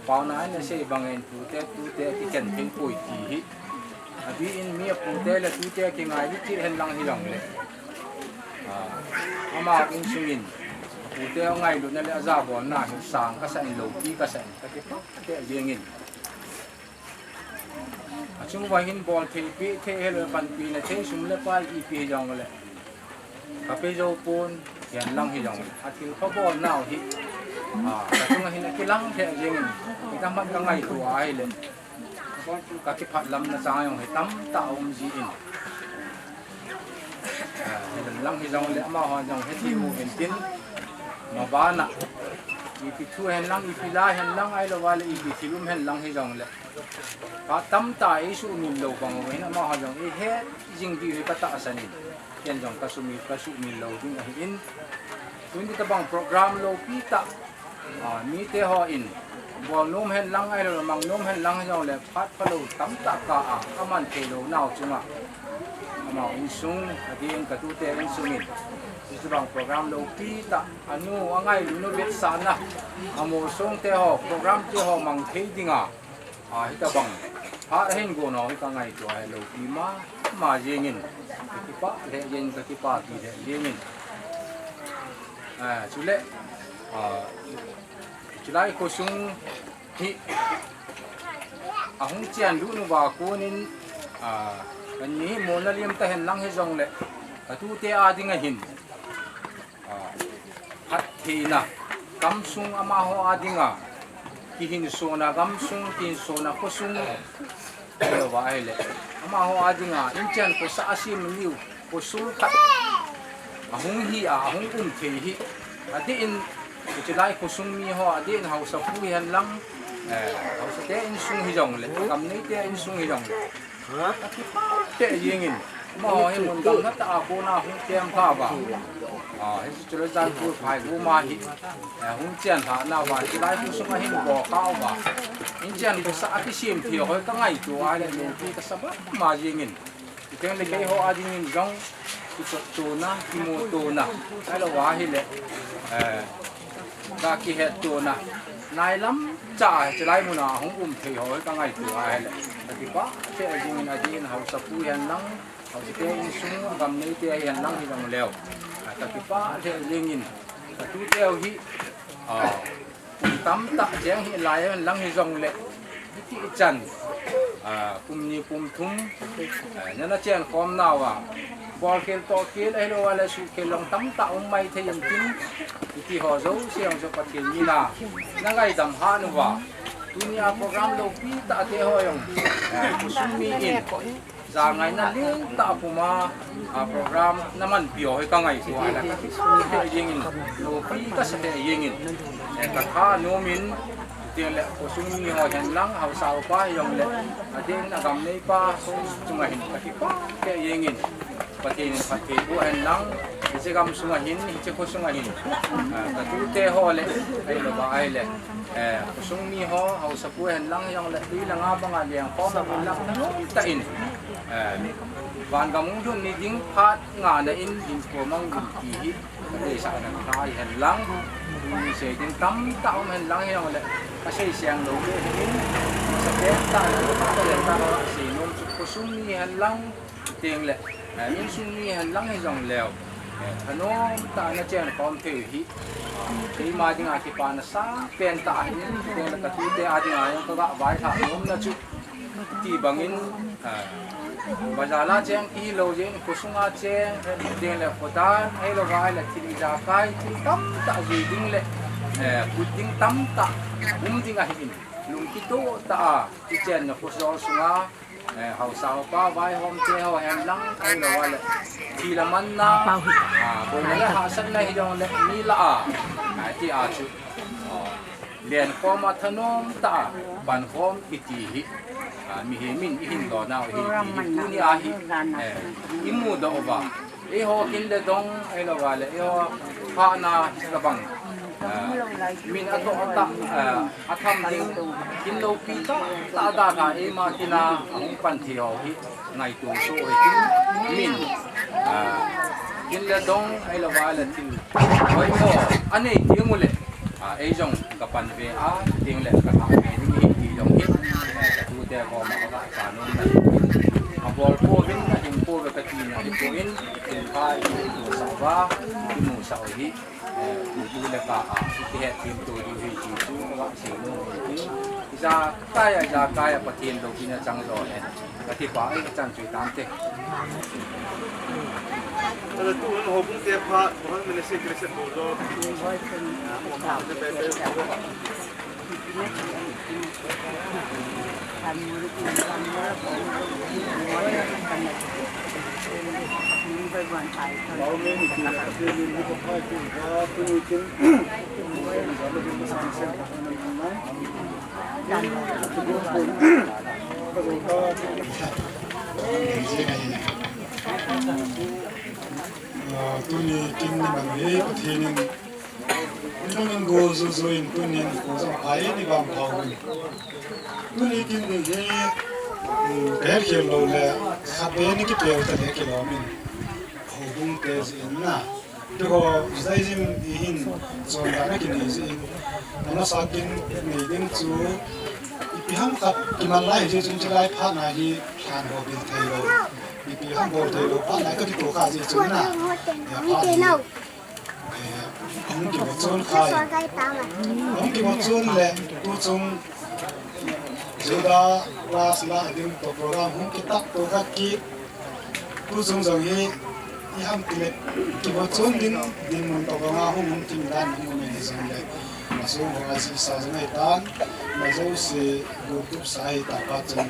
Paona in asei bangin pute, tute kiken thei poi ti hi. Adih in mi a pute le tute kingailu thei hen lang hijongle, ah, ama insung in pute angailutna le ajabolna hi sang kasa in, loupi kasa in, ka kipah thei jingin. Achung uva hin bol thei pi, thei helou panpina thei sum le pai ipi hijongle, ka pe jou pon, hihen lang hijongle, a thilpha bolnau hi, a, ka chunga hin akilang thei jingin, hitam ka ngaito ahile, ka kipah lamna chang jong hi tamtah um jin. A, hihen lang hijongle, amaho jong hiti uvin tin, mabana, ipi thu hen lang, ipi la hen lang, ahilou vale, ipi thil um hen lang hijongle, phat tamtah eisuhmil lou bang uva hin amaho jong eihet jing diu hi ka tahsan in, ken jong ka sumil, ka suhmil lou ding ahin. Tuni tabang program loupi tah, a, mite ho in bol nom hen lang ahilou le mang nom hen lang hijongle phat phalou tamtah ka a, aman theilou nau chunga, amau insung, adih in ka tute insung in, hiche bang program loupi tah, anu angailutna vetsahna, a molsong te ho, program te ho mang thei dinga, a, hitabang phat ahin gon ho hi ka ngaito ahi, loupi mama jingin, ka kipah lheh jingin, ka kipah pi lheh jingin. A, chule, a, chulai khosung hi ahung chen lut uva konin, a, kanni hi molna liam ta hen lang hijongle, ka tute a dinga hin, a, phattheina, gamsung amaho a dinga, kihinsona gamsung, kihinsona khosung, ahilou va ahile, amaho a dinga, inchen khosah a sem niu, khosung khat ahung hi a, ahung um thei hi, adih in, hiche lai khosung mi ho, adih in haosapu hihen lang, eh, haosa te insung hijongle, gamnei te insung hijongle, ka kipah thei jingin, amaho hi mun gamna tah a kona hung chen kha uva, a, hiche Churachandpur Phaiboma hi, eh, hung chen lhah nauva, hiche lai khosung a hin bol kha uva, inchen khosah a kisem thei ho hi ka ngaito ahile, loupi kasa mama jingin. Chuteng le keiho a dingin jong, kichop tona, kimu tona, ahilou va ahile, eh, ka kihet tona, nailam cha, hiche lai muna hung um thei ho hi ka ngaito ahile, ka kipah thei jingin, adih in haosapu hihen lang, haosa te insung, gamnei te hihen lang hijongleu, ka kipah thei jingin, ka tuteu hi, a, kum tamtah cheng hi lai hen lang hijongle, hiti chan, a, kum ni kum thum, a, nana chen khom nauva, bol khel toh khel ahilou vale, suh khel jong tamtah um mai thei in tin, hiti ho jouse jong chu Pathen mina na ngaidam hah uva, tuni a program loupi tah te ho jong, a, khosung mi in, Jal ngaina lentah puma, a, program na manpi ho hi ka ngaito a, la ka kipah thei jengin, loupi kasa thei jengin, eh, ka tha nom in, chuteng le khosung mi ho hen lang, haosa upa hijongle, adeh in agam neipa chunga hin ka kipah thei jengin, Pathen in phatthei boh hen lang, hiche gam sunga hin, hiche kho sunga hin, ah, ka tute ho le, ahilou va ahile, eh, khosung mi ho, haosapu hen lang, hijongle, tui le nga banga lengkhom a, lang tah in, eh, van gam hung lhun ni ding phat ngana in, hinkho mang ding ti hi, ka deisah na ka hi hen lang, sei ding tamtah um hen lang, hijongle, ka sei seng lou le hin, sa pen tah, ka pen tah, ka sei nom chu khosung mi hen lang, Teng le, eh, insung mi hen lang hijong leu, eh, thanom tah a na chen khom thei u hi, eh, keima dinga kipana sang pen tah ahi, teng le ka tute a dinga jong ka ga vailhah nomna chu ti bangin, eh, bazar a cheng ti lou jeh in, khosunga cheng, teng le khodan, ahilou va ahile thil ijakai, thil tamtah jui ding le, eh, put ding tamtah um ding ahin, lungkitoh tah a, ichenna khosung sunga, Eh, haosa hopa vaihom te ho hen lang, ahilou va le, thil a manna, ah, boina le hahsatna hijongle, mi lah a, ah, ti a chu, ah, lenkhom a thanom tah a, pankhom kiti hi, ah, mihem in i hin lona u hi, ti hi, tuni a hi, eh, i mudoh uva. Eiho kin le dong, ahilou va le, eiho phatna hi tabang, ah, min atoh tah, ah, atham ding, kin loupi tah, tah dan a, eima kin a, ahung pan thei ho hi, ngaito soh u hi kin, min, ah, kin le dong, ahilou va le thil, hoimo, anei teng u le, ah, eijong ka pan ve a, teng le ka thah ve ding hi, ti jong hi, eh, ka tute koma ka ga cha nom na hi, abol pouvin, ahing pouve ka tina hi pon, thil pha i musah uva, i musah u hi, eh, tu le ka a, i kihet them to diu hi ti chu, ka sei nom u hi. Ijakai a, ijakai a, Pathen loupina chang jo hen. Ka ti pa, eh, chan chu tante. Ala tu han houbung te pha, tu han ministry Christian bol jo. Ah, tuni kin ni man hi Pathen in, ni lungin go jo jo in tunin ko jong ai ni bang phau in. Tuni kin ni hi, um, ka het khel lou le, khat be ni kipeu ta le kilom in. Houbung te jin na. Ti ho, Judaism i hin, chondan a kinei jin. Amasa kin nei ding chu, ipi ham khat kiman lai jeh chun chulai phat na hi, lhan ho bil thei lou. Ipi ham bol thei lou, phat lai ka kitoh kha jeh chun na. Ya, phat hi. Eh, hung kivoh chun khai. Hung kivoh chun le, tu chung Juda class la ding to program hung kitah to kha kit. Tu chung jong hi, i ham ti le, kivoh chun ding, dinmun to banga hung hung tin dan hung hung ni jong le. Masung ho a jisa jong ai tan, ma jouse gu tup sa ai ta pa chung,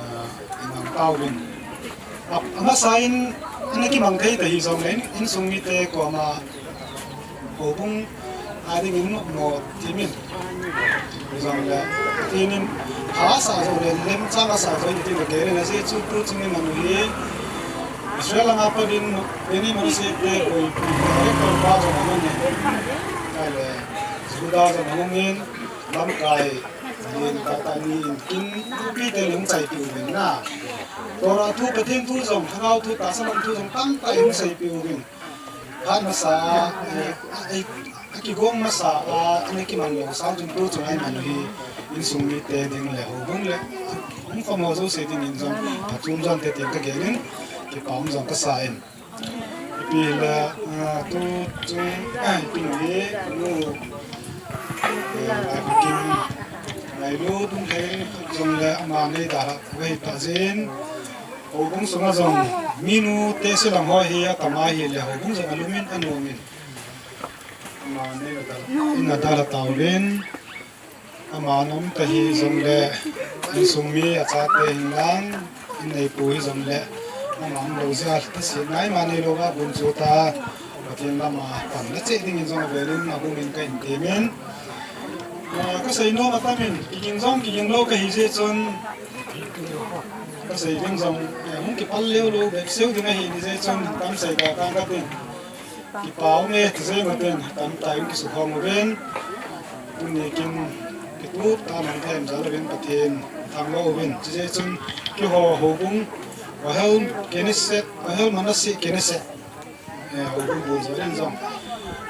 ah, i nang tau vin. A, amasa in, ana kimang thei ta hijongle, insung mite koma, houbung a dingin mo, mo timin. Hijongle, tinin, hasa jongle, lemchang asa jong tin le keren, ajeh chu tu chungin manu hi, Israel langa pat in, Benjamin Jesse te koi, director pa jong ahin. Kale, Juda jong ahin, lamkai, Len tah tah ni in kin, pi te len chai pi uvin na. Torah thu, Pathen thu jong, Lhagao thu, tahsa lam thu jong, tamtah in sei pi uvin. Phat masa, eh, eh, akigong masa, ah, ani kimang lou sang chun tu chung ai man hi, insung mite ding le houbung le, hung khom ho jouse dingin jong, phatchom jong te tin ka gelin, kipa um jong ka sa in. Ipi le, ah, tu chung, ah, ipi ni, nu, eh, ai kin, ai lu tum thei, jong le ama nei da, wei ta jin. Houbung sunga jong, minu te silang ho hi, atama hi le, houbung jong alumin, anumin. Ama nei da, in a da la tauvin. Ama nom ta hijongle, insung mi achate hin lang, in neipu hijongle, ama um lou jeh a, ta si nai ma nei lou va gun chu ta, Pathen lama pan la che dingin jong velin, a gumin ka in temin. Ah, ka sei nom atamin, kiging jong, kiging lou ka hi jeh chun, ka sei ding jong, eh, hung Kipal leu lou bep seu ding ahi, hijeh chun kamsei ta tang katin. Kipa ume, tijeng utin, kamtah in kisukhom uvin. Tuni kin kitup tah man them jal uvin Pathen thangvah uvin. Hijeh chun keiho houbung, Wahel Knesset, Wahel Manasseh Knesset. Eh, houbung bou jong in jong.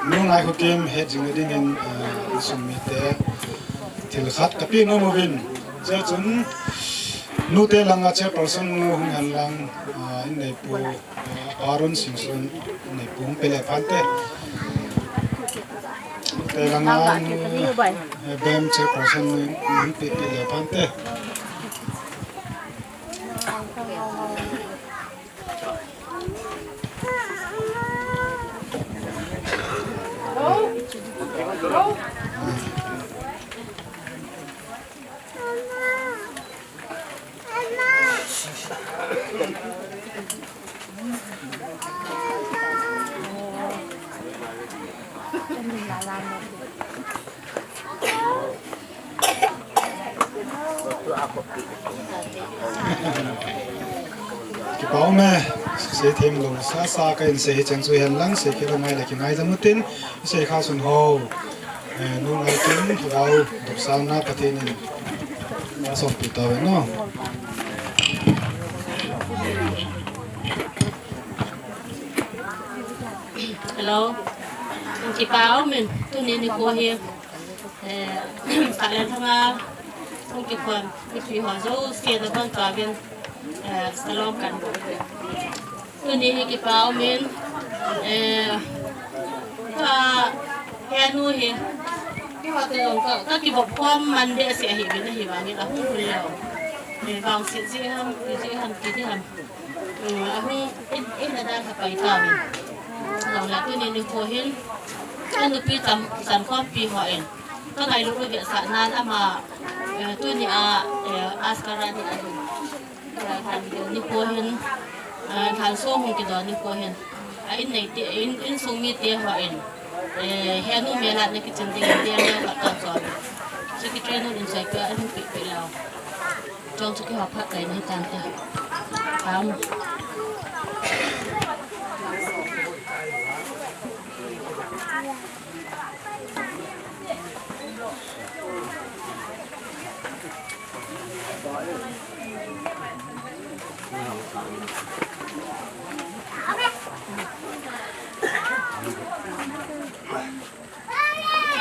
Nungai Khukim het jing dingin, eh, insung mite thil khat kapeh nom uvin. Hijeh chun nute langa chairperson nu hung hen lang, ah, in neipu, ah, Aaron Singson in neipu hung pe le phante. Nute langa nu, eh, bem chairperson nu hung pe, pe le phante. Kipa ume, seithem lou sasa kahin sei hi cheng chu hihen lang, sei khel lou ngai le kingaidam utin, sei kha sun ho. Eh, nungai kin, Lhagao dopsahna Pathen in asompi tauve no. Hello. Kipa umin, tuni nikho hi, eh, Salenthanga hung kikhom mipi ho jouse na ban tauvin, eh, salom kan bol. Tuni hi kipa umin, eh, ka henu hi, keiho te jong ka, kakivop khom man behseh ahi, ahin ahi vangin ahung hul leu. Eh, vangset jeh ham, ijeh ham, kiti ham. Hmm, ahung in, in a dan a pai tauvin. Jong le tuni nikho hin, ka nupi cham, chankhompi ho in, ka ngailut u vetsahnan ama, eh, tuni a, eh, Askara ni a ding. Eh, lhan nikho hin, eh, lhansong hung kidon nikho hin. A in neite, in, insung mite ho in, eh, henu melhat na kichin ding in, dia leu khat kan chon. Secretary nu in soi peh, in peh peh leu. Chong chu keiho phat kai ni tante. Am.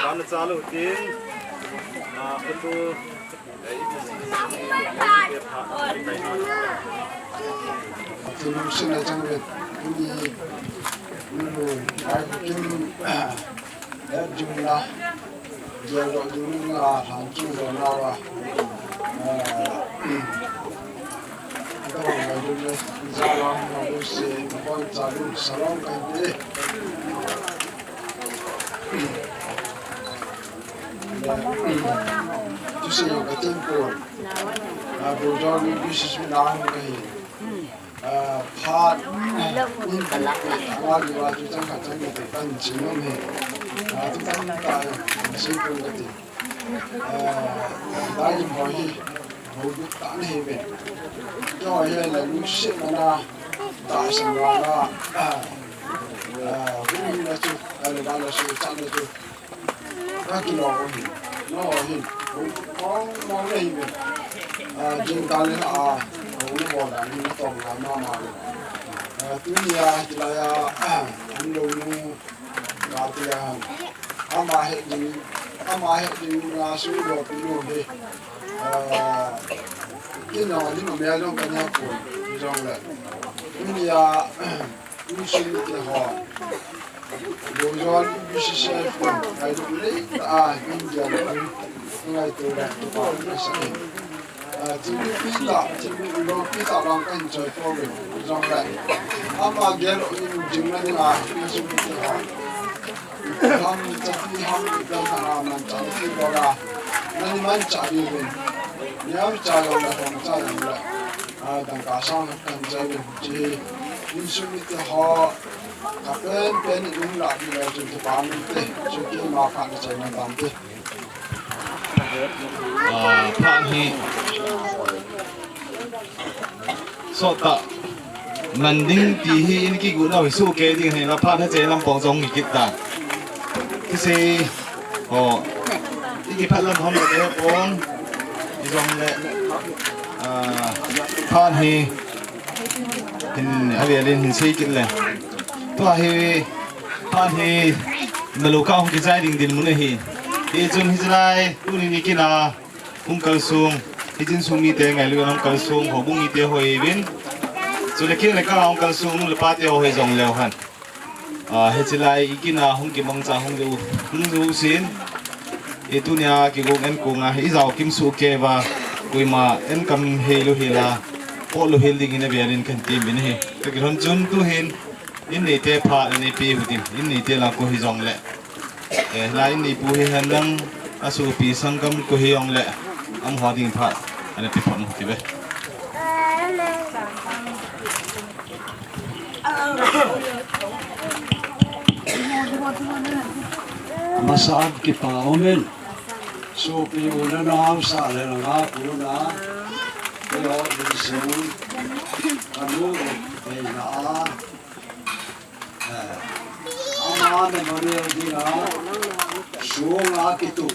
Bana chalu tin, ah, kutu, eh, tin sin na chang ve, ni, ni, ai, kin, ah, eh, jumla. Jia jo ding a lhan chung jo na wa. Eh, ka bang mai ding le, ja la ma lu se, ka bang cha lu salom kai de. Tu se yo ka tin ko. A bu jo ni bi si su na hung ka hi. Ah, phat, ah, in kan lak na, ah, wa li wa tu chang khat chang ni tu kan chin nom he. Ah, tu kan ta, ah, chin pun ka ti. Ah, dai lim ho hi, ho bu ta na he ben. Yo he la lu se ma na, ta sa ma na, ah, ah, hu na chu, ah, le ba la su cha na chu. Ka kilom u hi, no hi, mong mong le hi ve. Ah, jingkah le a, hung bol dan hi na tong lai mama le. Ah, tuni a, hilai a, ah, an lo nu, ka ti a, ama he ding, ama he ding na su lo pi lo he. Ah, kino ni ma me lo ka nya ko, jong le. Tuni a, Insung mite ho. Bojon B C C F, ngailut lei tah a, India le, ngaito le, tupa, sa e. Ah, T V pi tah, T V lo pi tah vang kahin choi po ve, jong le. Ama gel u in jing na ding a, insung mite ho. Ham, chapi ham, ipi ham, manchah, ipi bola. Nani manchah diuvin. Niam cha jong le, hom cha jong le. Ah, dangka sang kan chai le, chi. Insung mite ho, ka pen pen in la di le, chu kipa min te, chu ki ma pha na chai na tam te. Ah, pha hi. Sot tah. Man ding ti hi in kigu nau hi soh kei ding hi la phat ha che lam pong jong hi kit ta. Kisei, o, i kiphat lam ham le te pon, i jong le, a, phat hi, hin, a le lin hin sei kit le. Tua hi, phat hi, na lo ka hung kijai ding din mun hi. Hi chun hi jilai, tu ni ni kina, Hung kalsung, hichin sung mite ngailu hung kalsung, houbung mite hoi vin. Chule kile ka hung kalsung, nu le pa te hoi jong leu hen. A, hichilai i kina hung kimangcha hung ju, hung ju sin. I tunia kigong en kunga, i jao kim suh kei va, koima en kam hei lu hila, po lu hil ding in a bialin kan ti min hi. Ka kilhon chun tu hin, in neite pha, in neipi hu ding, in neite la ko hi jong le. Eh, la in neipu hi hen lang, a supi sangkam ko hi jong le, am ho ding pha, ana ti phot ti ve. Masa an kipa umin, supi u le nau sa le nau pu na, ke o di su, kanu u, ke na a, Eh, ama memorial dinga sunga kitu.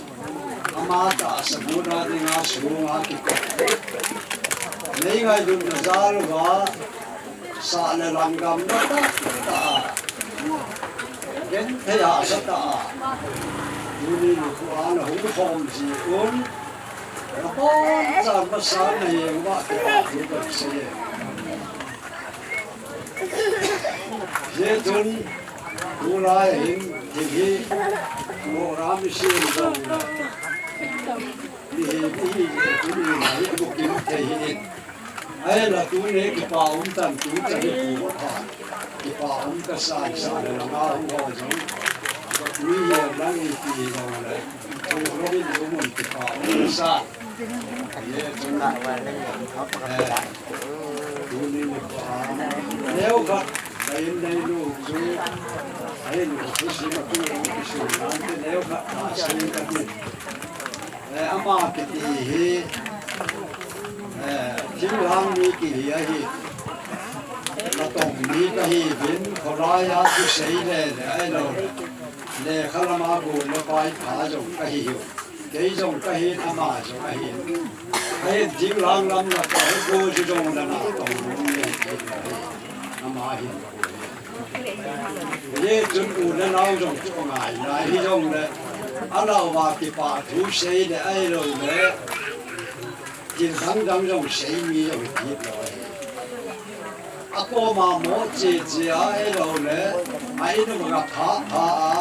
Ama tahsa buna dinga sunga kitu. Nei ngailutna jal uva sah le langdamna tah tah. Genthei hahsa tah. Tuni nikho a na hung khom ji un. Na pon chan masang na heng uva kipah thu kasei e. Hijeh chun, tulai hin, thil hi, program i sem jong le, mi hi, mi hi, jeh chun, mi hi, bukim thei hi in. Ahinla tuni kipa um tan, tu chan hi pu pha. Kipa um kasan, sa le langa hung ho jong. Tuni hi lang ipi jong le, program in um un kipa um kasan. Hijeh chun, eh, Tuni nikho a, neo khat, ka in nei nu chu, a in nu chu sima tu, kisun nante neo khat, ka sei ka ti. Eh, ama kiti hi, eh, thinglhang mi kihi ahi, natong mi kahi uvin, kholai a thusei le le, ahilou le, lekha lama gon le pai pha jong kahi u. Kei jong kahin, ama jong ahin. Ahin, thinglhang lam na ka, ko ju jong na na tong nei kei. Ama hin. Hijeh chun u le nao jong chu ngai nai hi jong le. Anao va kipa thu sei le ahilou le. Thil dang dang jong sei mi jong hi lou. Akoma mo che che a ahilou le, a in um a pha pha a,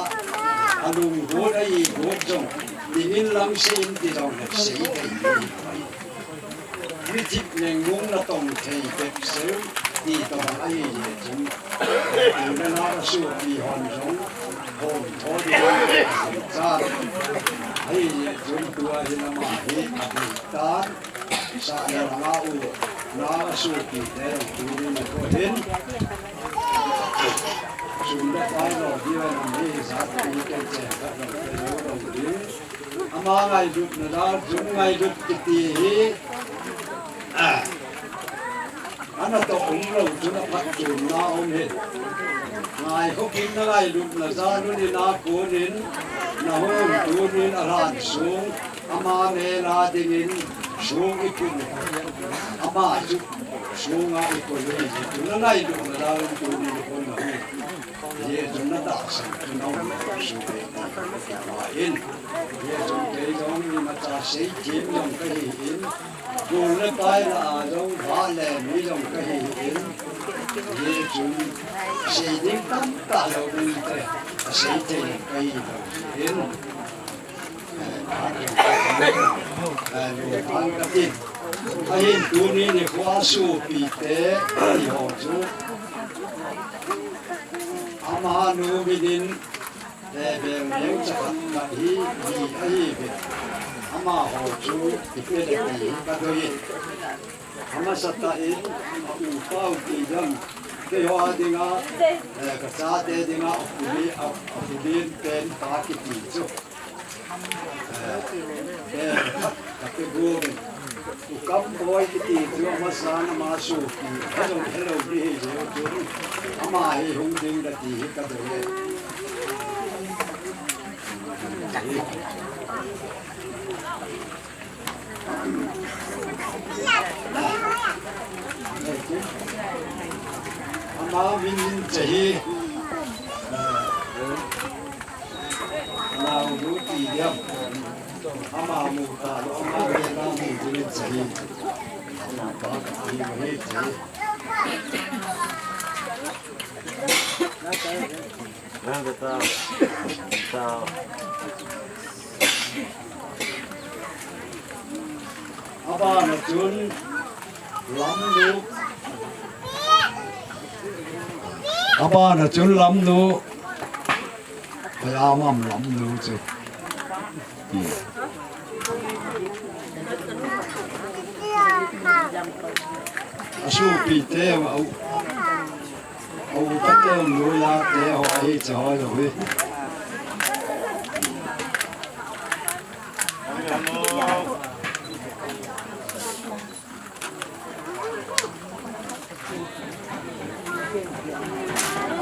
alunggot a igot jong, dingin lang sei in ti jong le sei dei dei. Mi thip neng mong na tong thei bep seu, ti tong ahi jeh chun. Tuna na ka supi hon jong, hon tho ding chan. Ahi jeh chun tua hin ama hi a dei tan. Sa le langa u, na supi te, tuni nikho hin. Sum le pai lo, di ve nam hi, sa pi ken chen khat lo, te lo lo di. Ama ngailutna da, jun ngailut kiti hi. Ah. Ana toh um lo, jun a phatchomna um hi. Ngai ho kin na ngailutna da, nun in a konin, na hon tunin a lhan sung. Ama mel a dingin sung i pun. Ama chu sunga i pun hi, tuna ngailutna da tuni i pun hi. Hijeh chun na tahsan, tuna um sung hi. Ama in. Hijeh chun kei jong imacha seithem jong kahi in. Gol le pai lah a jong vah le mi jong kahi in. Hijeh chun sei ding tamtah lou inte. A seithei kahi lou in. Ahin tuni nikho a sopite, eiho chu. Amanu minin, eh, bel neo chakhat khat hi, hi ahiuve. Amaho chu, ipi le ti kadoi. Amasatah in, a upa u ti jong, keiho a dinga, eh, kachate dinga, a puli, a, a pulin pen pa kiti chu. Eh, eh, kati gu, Ukam Boi kiti chu amasan ama sopi, hello, hello, ni hi jeh chun, ama hi hung ding kati hi kadei e. Ama min in che hi, eh, Nau nu ti diam. Ama mu ta lo, ama ve na mu ti min che hi. Ama pa ti ma he che. Nang ta ta. Ta. Abana chun Lamnu. Abana chun Lamnu. Kaya mam Lamnu chu. Hmm. Asopi te, au. Au, pate, loya te, ho, ahi, che, ho, lo, hi.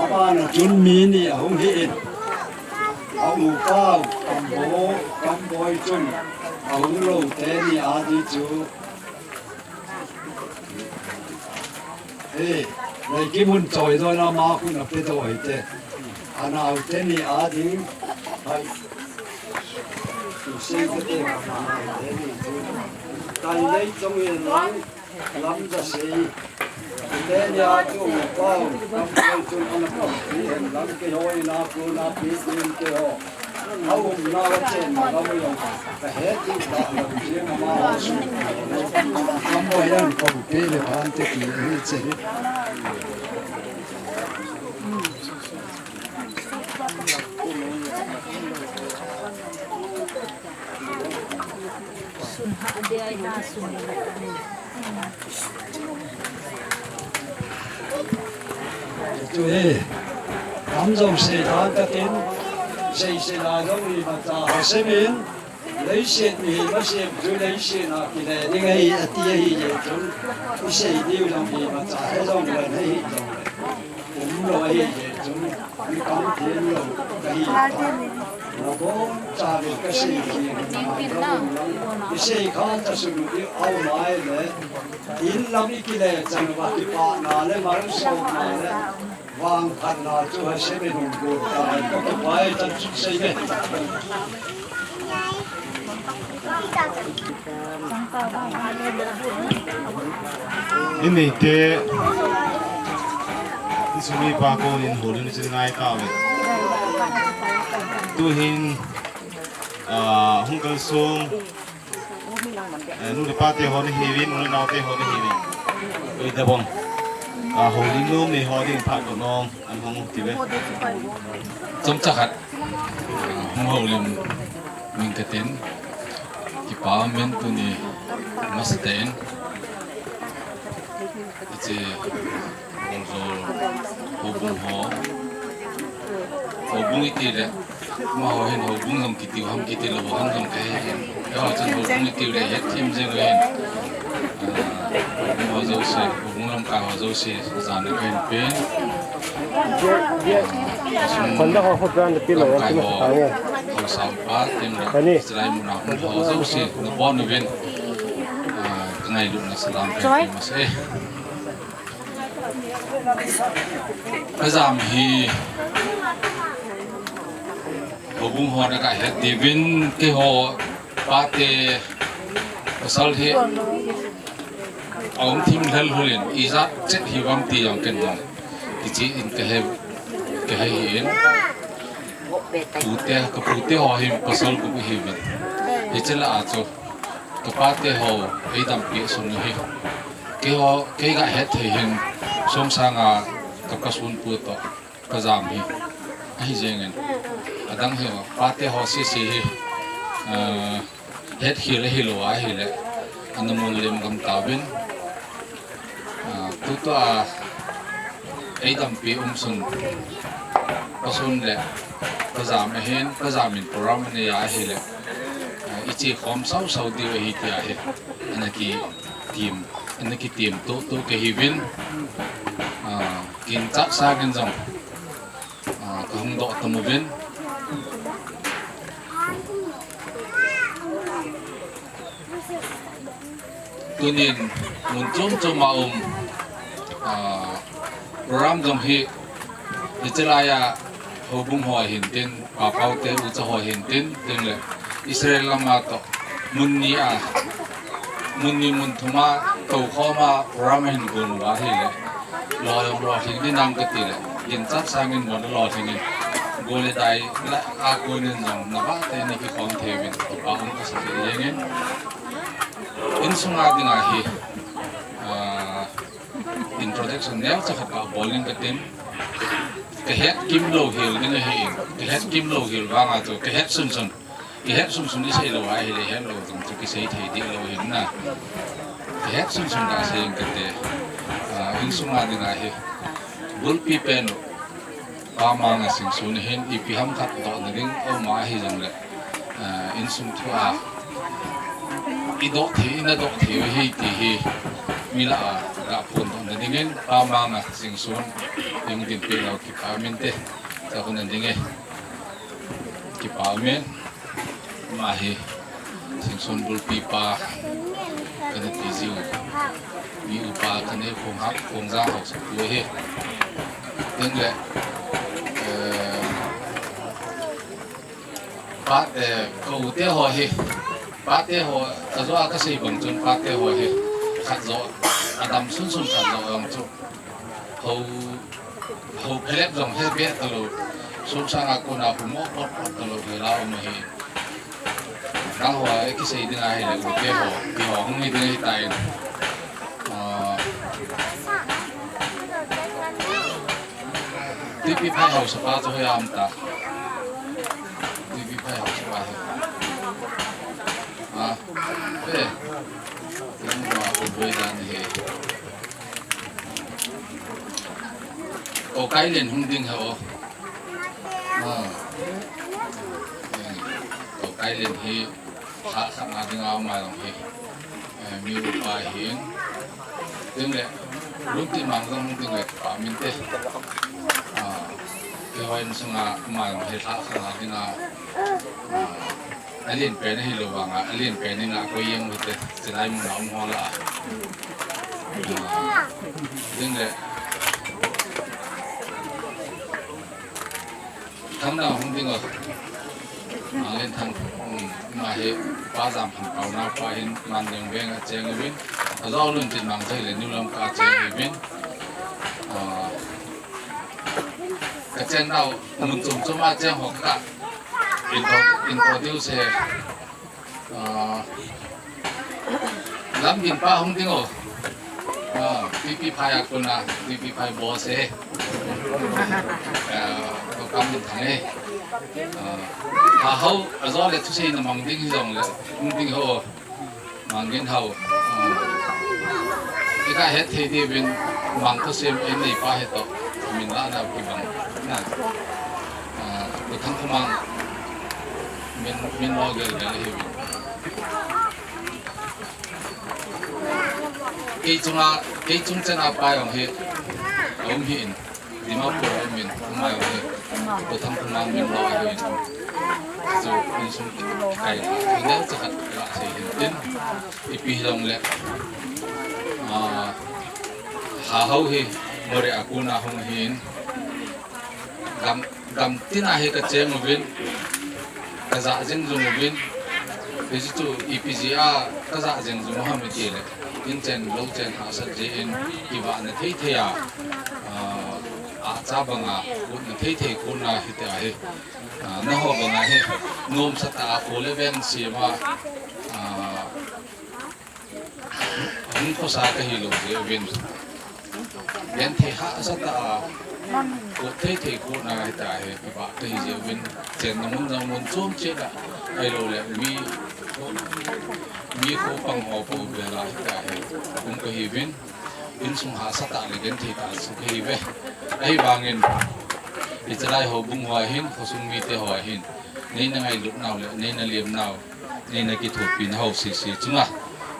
Abana chun mi ni ahung hi in. A upa, Kamboi, Kamboi chun ahung lou teni adi chu. He, Leikimun choi doina ma khu na pe doh hite. Anau teni ading. Hai. Tu sei te te ma ma teni chu. Kai lei chong in lang, lam da sei. Teni a chu pau, lam kai chun ana pau. Lam ke hoi na ku na pi din ke ho. Chu hi, tam jong sei dan ka tin, sei sei la jong hi ma cha ha semin, leiset mi hi ma sem chu leiset a kile ding ahi, ati ahi jeh chun, i sei diu jong hi ma cha he jong le, he hi jong le, um lou ahi jeh chun, i kam thei lou ka hi. Na bon cha le ka sei hi, i sei kha ta su nu i au mai le, In lam i kile chan uva kipana le malsomna le vangphatna chu Hashem in hung gon tai, ka kipa e chan chu sei nge. In neite, in sum mipa kon in houlim chu ngai tauve. Tuhin, ah, hung kalsong, Eh, nu le pa te ho nahiuvin, u le nao te ho nahiuvin. Oi, da bom. A, houlim nom nei ho ding phat ko nong, an hong ti ve. Chomcha khat. Hung houlim ning ka tin. Kipa umin tuni masa te in. Hiche Bongjol houbung ho. Houbung iti le, amaho hin houbung jong kitiu ham kitilou ham jong kahe hin. Eiho chun houbung iti le het thim jeng le hin. Ah, houbung ho jouse, houbung lamkai ho jouse, jana kahin pen. Lamkai ho, haosa upa, tin le, Israel muna hun ho jouse, nabon uvin. Ah, kangailutna salam kahin pe masa e. Kajam hi houbung hon aga het diuvin keiho pate pasal hi aum thim lhel lhel in ijat chet hiuvem ti jong ken jong kicheh in kahe, kahe hi in. Pute, kapute ho hi pasal gup ahiuvin. Hiche lah a chu kapate ho eidampi sun hi. Keiho, kei ga het thei hin, sum sanga ka, kasunpu toh, kajam hi. Ahi jengin. Adang hi, pate ho sese hi, ah, het khel ahilou ahile, ana mun lim gam tauvin. Ah, tutua, eidampi um sun, pasun le, kajam ahin, kajam in program anei ahile, ah, iche khom sau sau diu ahi tia hi ana kitem, ana kitem tutu kahiuvin, ah, ginchat sangin jong, ah, kahung doh tauvin. Tunin mun chom chom a um, ah, program jong hi, hiche laiya houbung ho ahin tin, Pa Pau te, U Cha ho ahin tin, tin le Israel lama toh mun ni a, mun ni mun thum a tou khom a program ahin gon uva ahile, lo jong lolhing ding nam kati le, ginchat sangin mo na lolhing in, go le dai la a konin jong nabah tah in kikhom thei uvin, pa um kasa thei jengin. Insunga dinga hi, ah, introduction neocha khat kabol ning katin. Kahet kimlou hel ding ahin, kahet kimlou hel vanga chu, kahet sunsun. Ihet sunsun isei lou ahile, hetlou jong chu kisei thei ding lou ahin na. Kahet sunsun kasei ing kate. Ah, insunga dinga hi, bulpi pen u Pa Manga Singson hin ipi ham khat dohna ding aum ahi jongle, ah, insung thua idoh thei, ina doh thei u ahi ti hi mi lah a gaphondohna dingin Pa Manga Singson hung dinpeh lou kipa umin te. Chakhu nan dinge. Kipa umin. Ama hi Singson bulpi pa kana ti jiu. Mi upa kana khonghap khongjang haosapu ahi. Tin le, eh, pa, eh, ka u te ho hi, pa te ho, ajo a kasei bang chun pa te ho hi, khat jo, adam sunsun khat jo jong chu. Ho, ho phelep jong he be talou. Sum sanga kona hu mo pot pot talou hi la um ahi. Nangho a kisei ding ahile u te ho, ti ho hung hi ding ahitai. Ah, T P phai haosapa chu hoi am ta. T P phai haosapa hi. Ah, eh. Nangho a u boi dan hi. Ko kai len hung ding he o. Ah. Ko kai len hi lhah khat na dinga ama jong hi. Eh, mi upa hin. Tin le, Luntimang jong hung ding le pa min te. Ah. Kihoi sunga ama jong hi lhah khat na dinga. Ah. Alen pen ahilou vanga, alen pen in a koi jeng u hite, chilai mun a um ho lah a. Ding le. Thang na hung ding o. Alen Thang, um, ama hi Pa Jamphanpao naopa hin Mandeng veng a cheng uvin. Ajo Luntimang chu hile New Lamka a cheng uvin. Ah, ka cheng nau, mun chom chom a cheng ho ka. Intro-, introduce he. Ah, Lamginpa hung ding o. Ah, T P phai a kona, T P phai boss he. Ah, ko kam min thang he. Ah, ha ho, ajo le thusei na mang ding jong le, hung ding ho. Mangin hao. Ah. Ika het thei diuvin mang thusei in neipa he toh. Min la na kibang. Na. Ah, U Thangkhomang. Min, min lo gel gel hi. Kei chunga, kei chung chana pa jong hi. Um hi in. Dimapur a um in, um mai um in. U Thangkhomang min lo ahi in. Chu insung kai, inel chakhat la sei hin tin. Ipi hilong le. Ah, ha ho hi, Moreh a kona hung hin. Gam, gam tina hi ka cheng uvin. Ka ja jing jung uvin. Hichu ipi jeh a ka ja jing jung u ham iti le. In chen lo chen hahsat jeh in kivahna thei thei a. Ah, acha banga, kotna thei thei kona hiti ahi. Ah, naho banga hi, nomsa tah a kho le veng sem a, ah, hung khosa kahi lou jeh uvin. Genthei hahsa tah a, kot thei thei kona hiti ahi, kivah kahi jeh uvin. Chenna mun jong mun chom cheh a, ahilou le, mi, mi kho pang ho po vel a hiti ahi, um kahi uvin. Insung hahsa tah le genthei tah sung kahi uve. Ahivangin, hichelai houbung ho ahin, khosung mite ho ahin. Neina ngailut nau le, neina lem nau. Neina kithopina ho sese chunga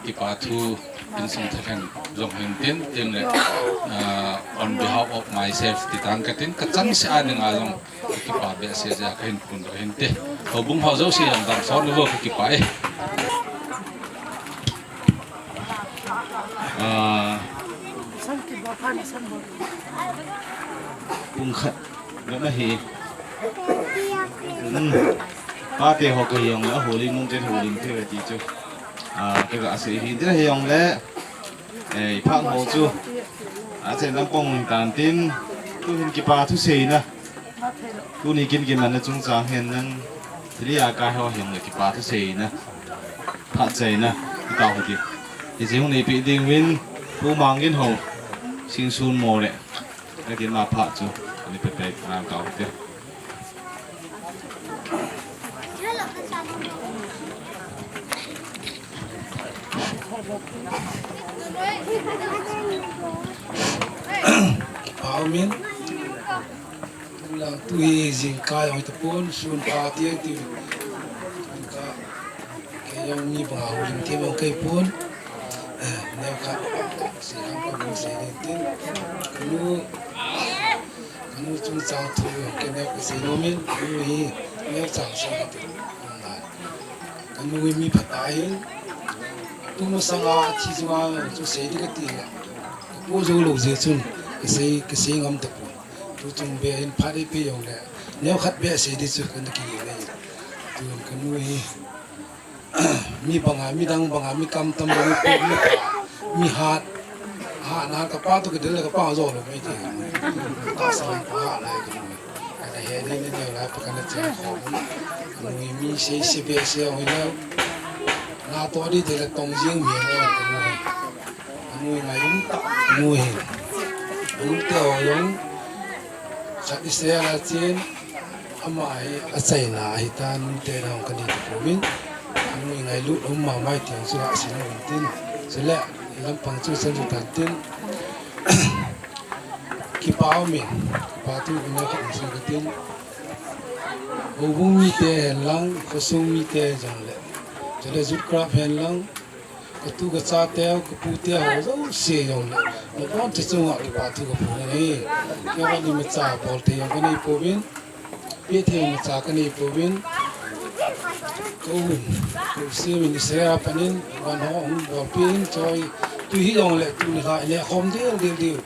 kipa thu insung thalhen jong hin tin, tin le, ah, on behalf of myself ti tang katin, kachangseh a dinga jong kipa behseh jeh a kahin phondoh hin te. Houbung ho jouse jong damsot louvo, kakipah e. Ah, pung khat. Gana hi. Hmm. Pate ho kahi jong le, holim nung chen holim thei ve ti chu. Ah, kaga sei hi, ti hi jong le. Eh, i phat ho chu. Achen lampang tan tin. Tuhin kipa thu seina. Tuni kin kimanna chungchang hin nang. Thili a kai ho hi jong le kipa thu seina. Phatchaina. Ti tao hiti. Hiche hung neipi ding uvin. Pu Mangin ho. Singsun mo le. Ka kin ma phat chu, ani pe pe nang kau te. Amen. Lang tu hi jingkah jong tapon, sun pha ti ti. Jingkah. Kei jong mi banga holim thei jong kei pon. Eh, neo khat, sei lang pa bang sei ding tin. Kanu, kanu chungchang thu jong kei neo kasei nom in, kanu hi, neo chang sei ding tin. Kanu hi mi phatah ahin. Tumasanga thi chunga chu sei ding kati. Kapo jou lou jeh chun, kasei, kasei ngam tapon. Tu chung be hin phat eipe jong le. Neo khat be sei ding chu kana kile nei. Tun kanu hi. Mi banga, midang banga, mi kam tam, mi pet, mi pha, mi hat. Hat na kapa toh kidel le kapa jo lou mai ti. Kasa pa hat na kanu. Kana he ni ni lai pa kana che ko. Kanu hi mi sei sei be sei ho le. Na toh ding te le tong jing mi ho kanu hi. Kanu hi ngai um tah kanu hi. Kanu te ho jong. Khat Israel a chen. Ama hi achaina ahitan, nute nahung kani kapouvin. Nui ngailut um mama hi ti jong chu asei nom in tin. Chule, i lampang chu chan chu tan tin. Kipa um in, kipa thu um in khat in sei katin. Houbung mite hen lang, khosung mite jong le. Chule youth club hen lang, Katu kachate, kapute ho jouse jong le. Nabonchauva chunga kipa thu kaphong e. Keiman imacha bol thei jong kanei pouvin. Pe thei imacha kanei pouvin. Ka u, ka u Simin Israel a panin, van ho hung bolpeh in choi. Tu hi jong le, tuni kha, ine khom deu, deu, deu.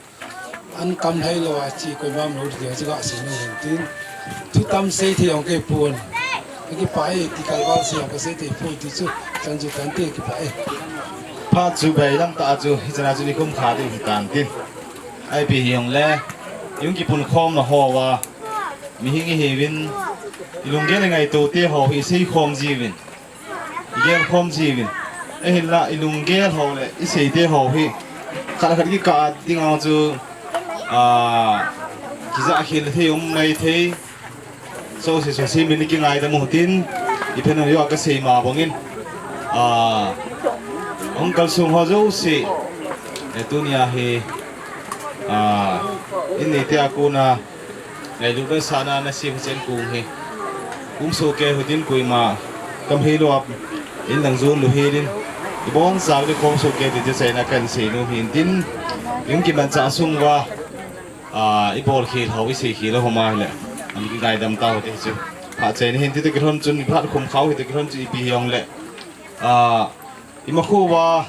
An kam hai lou a chi koima um lou ti chu kasei nom in tin. Thu tam sei thei jong kei pon. Ka kipah e ti kalval sei jong kasei thei poi ti chu. Chan chu tan te kipah e. Phat chu bei lam tah chu, hichan a chu nikum khat ding hitan tin. Ipi hijong le, i hung kipunkhomna hoa, mihem ihiuvin, i lunggel i ngaito te ho hi seikhom jiuvin. I gelkhom jiuvin. Ahinla i lunggel ho le i seite ho hi khat le khat kikah ding a chu, ah, kijahkhel thei um maithei. Sosi sosi min kingaidam u tin i phen u a kasei ma bangin. Ah, hung kalsong ho jouse. Eh, tunia hi, ah, in neite a kona Ngailut le sahna nasem chen kong hi. Kum sohkei hitin koima kam hei lou a, in lang jon lou hitin. Ibonchauvin khom sohkei ti chu achaina kahin sei nom hin tin. Hung kimanchah sung uva, ah, ibol khel ho, isei khel ho ma hile. An kingaidam tau ti chu. Phat achaina hin ti toh kilhon chun, phat khum khau hi toh kilhon chun ipi hijong le. Ah, imakho uva,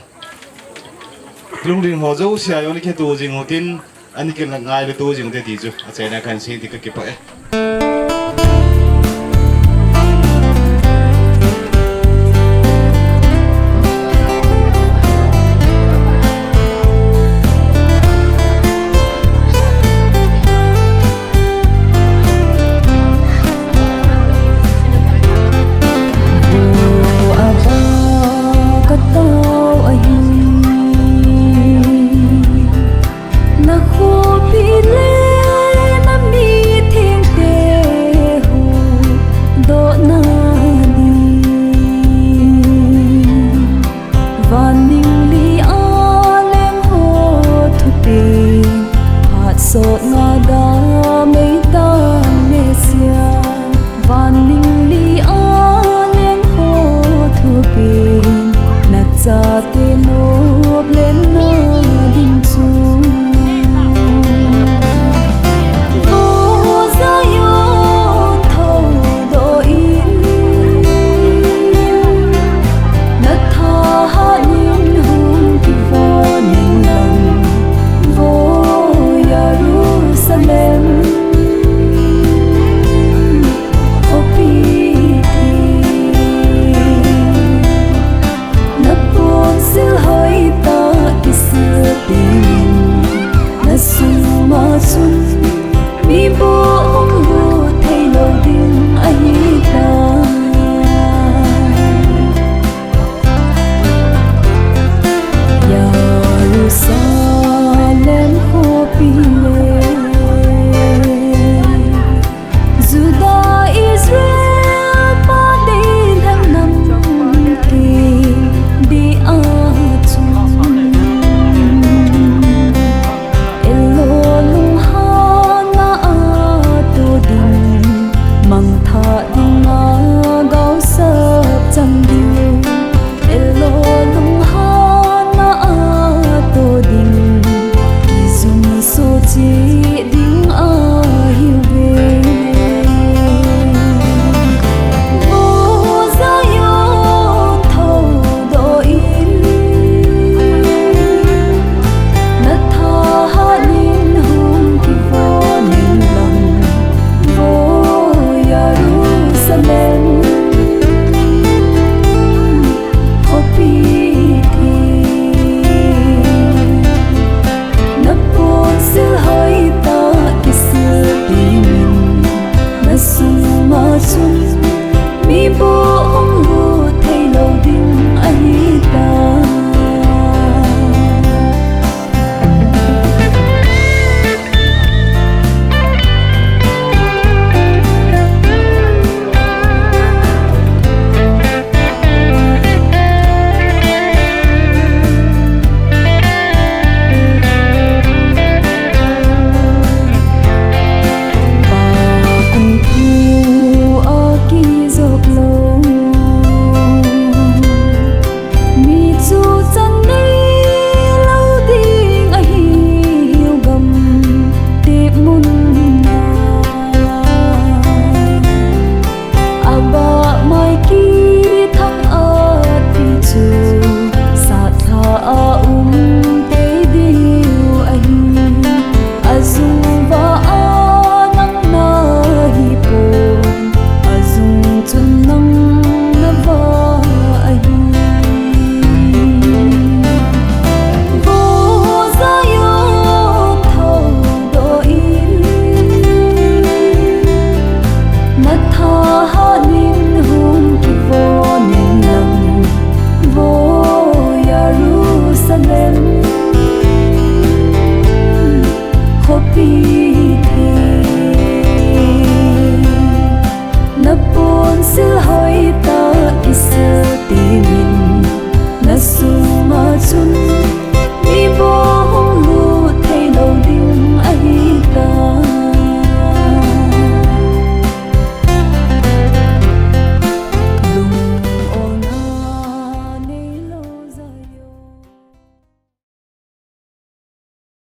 Lunglhing ho jouse a jong nikheto jing u tin, ani kingai le to jing u te ti chu, achaina kahin sei ti kakipah e.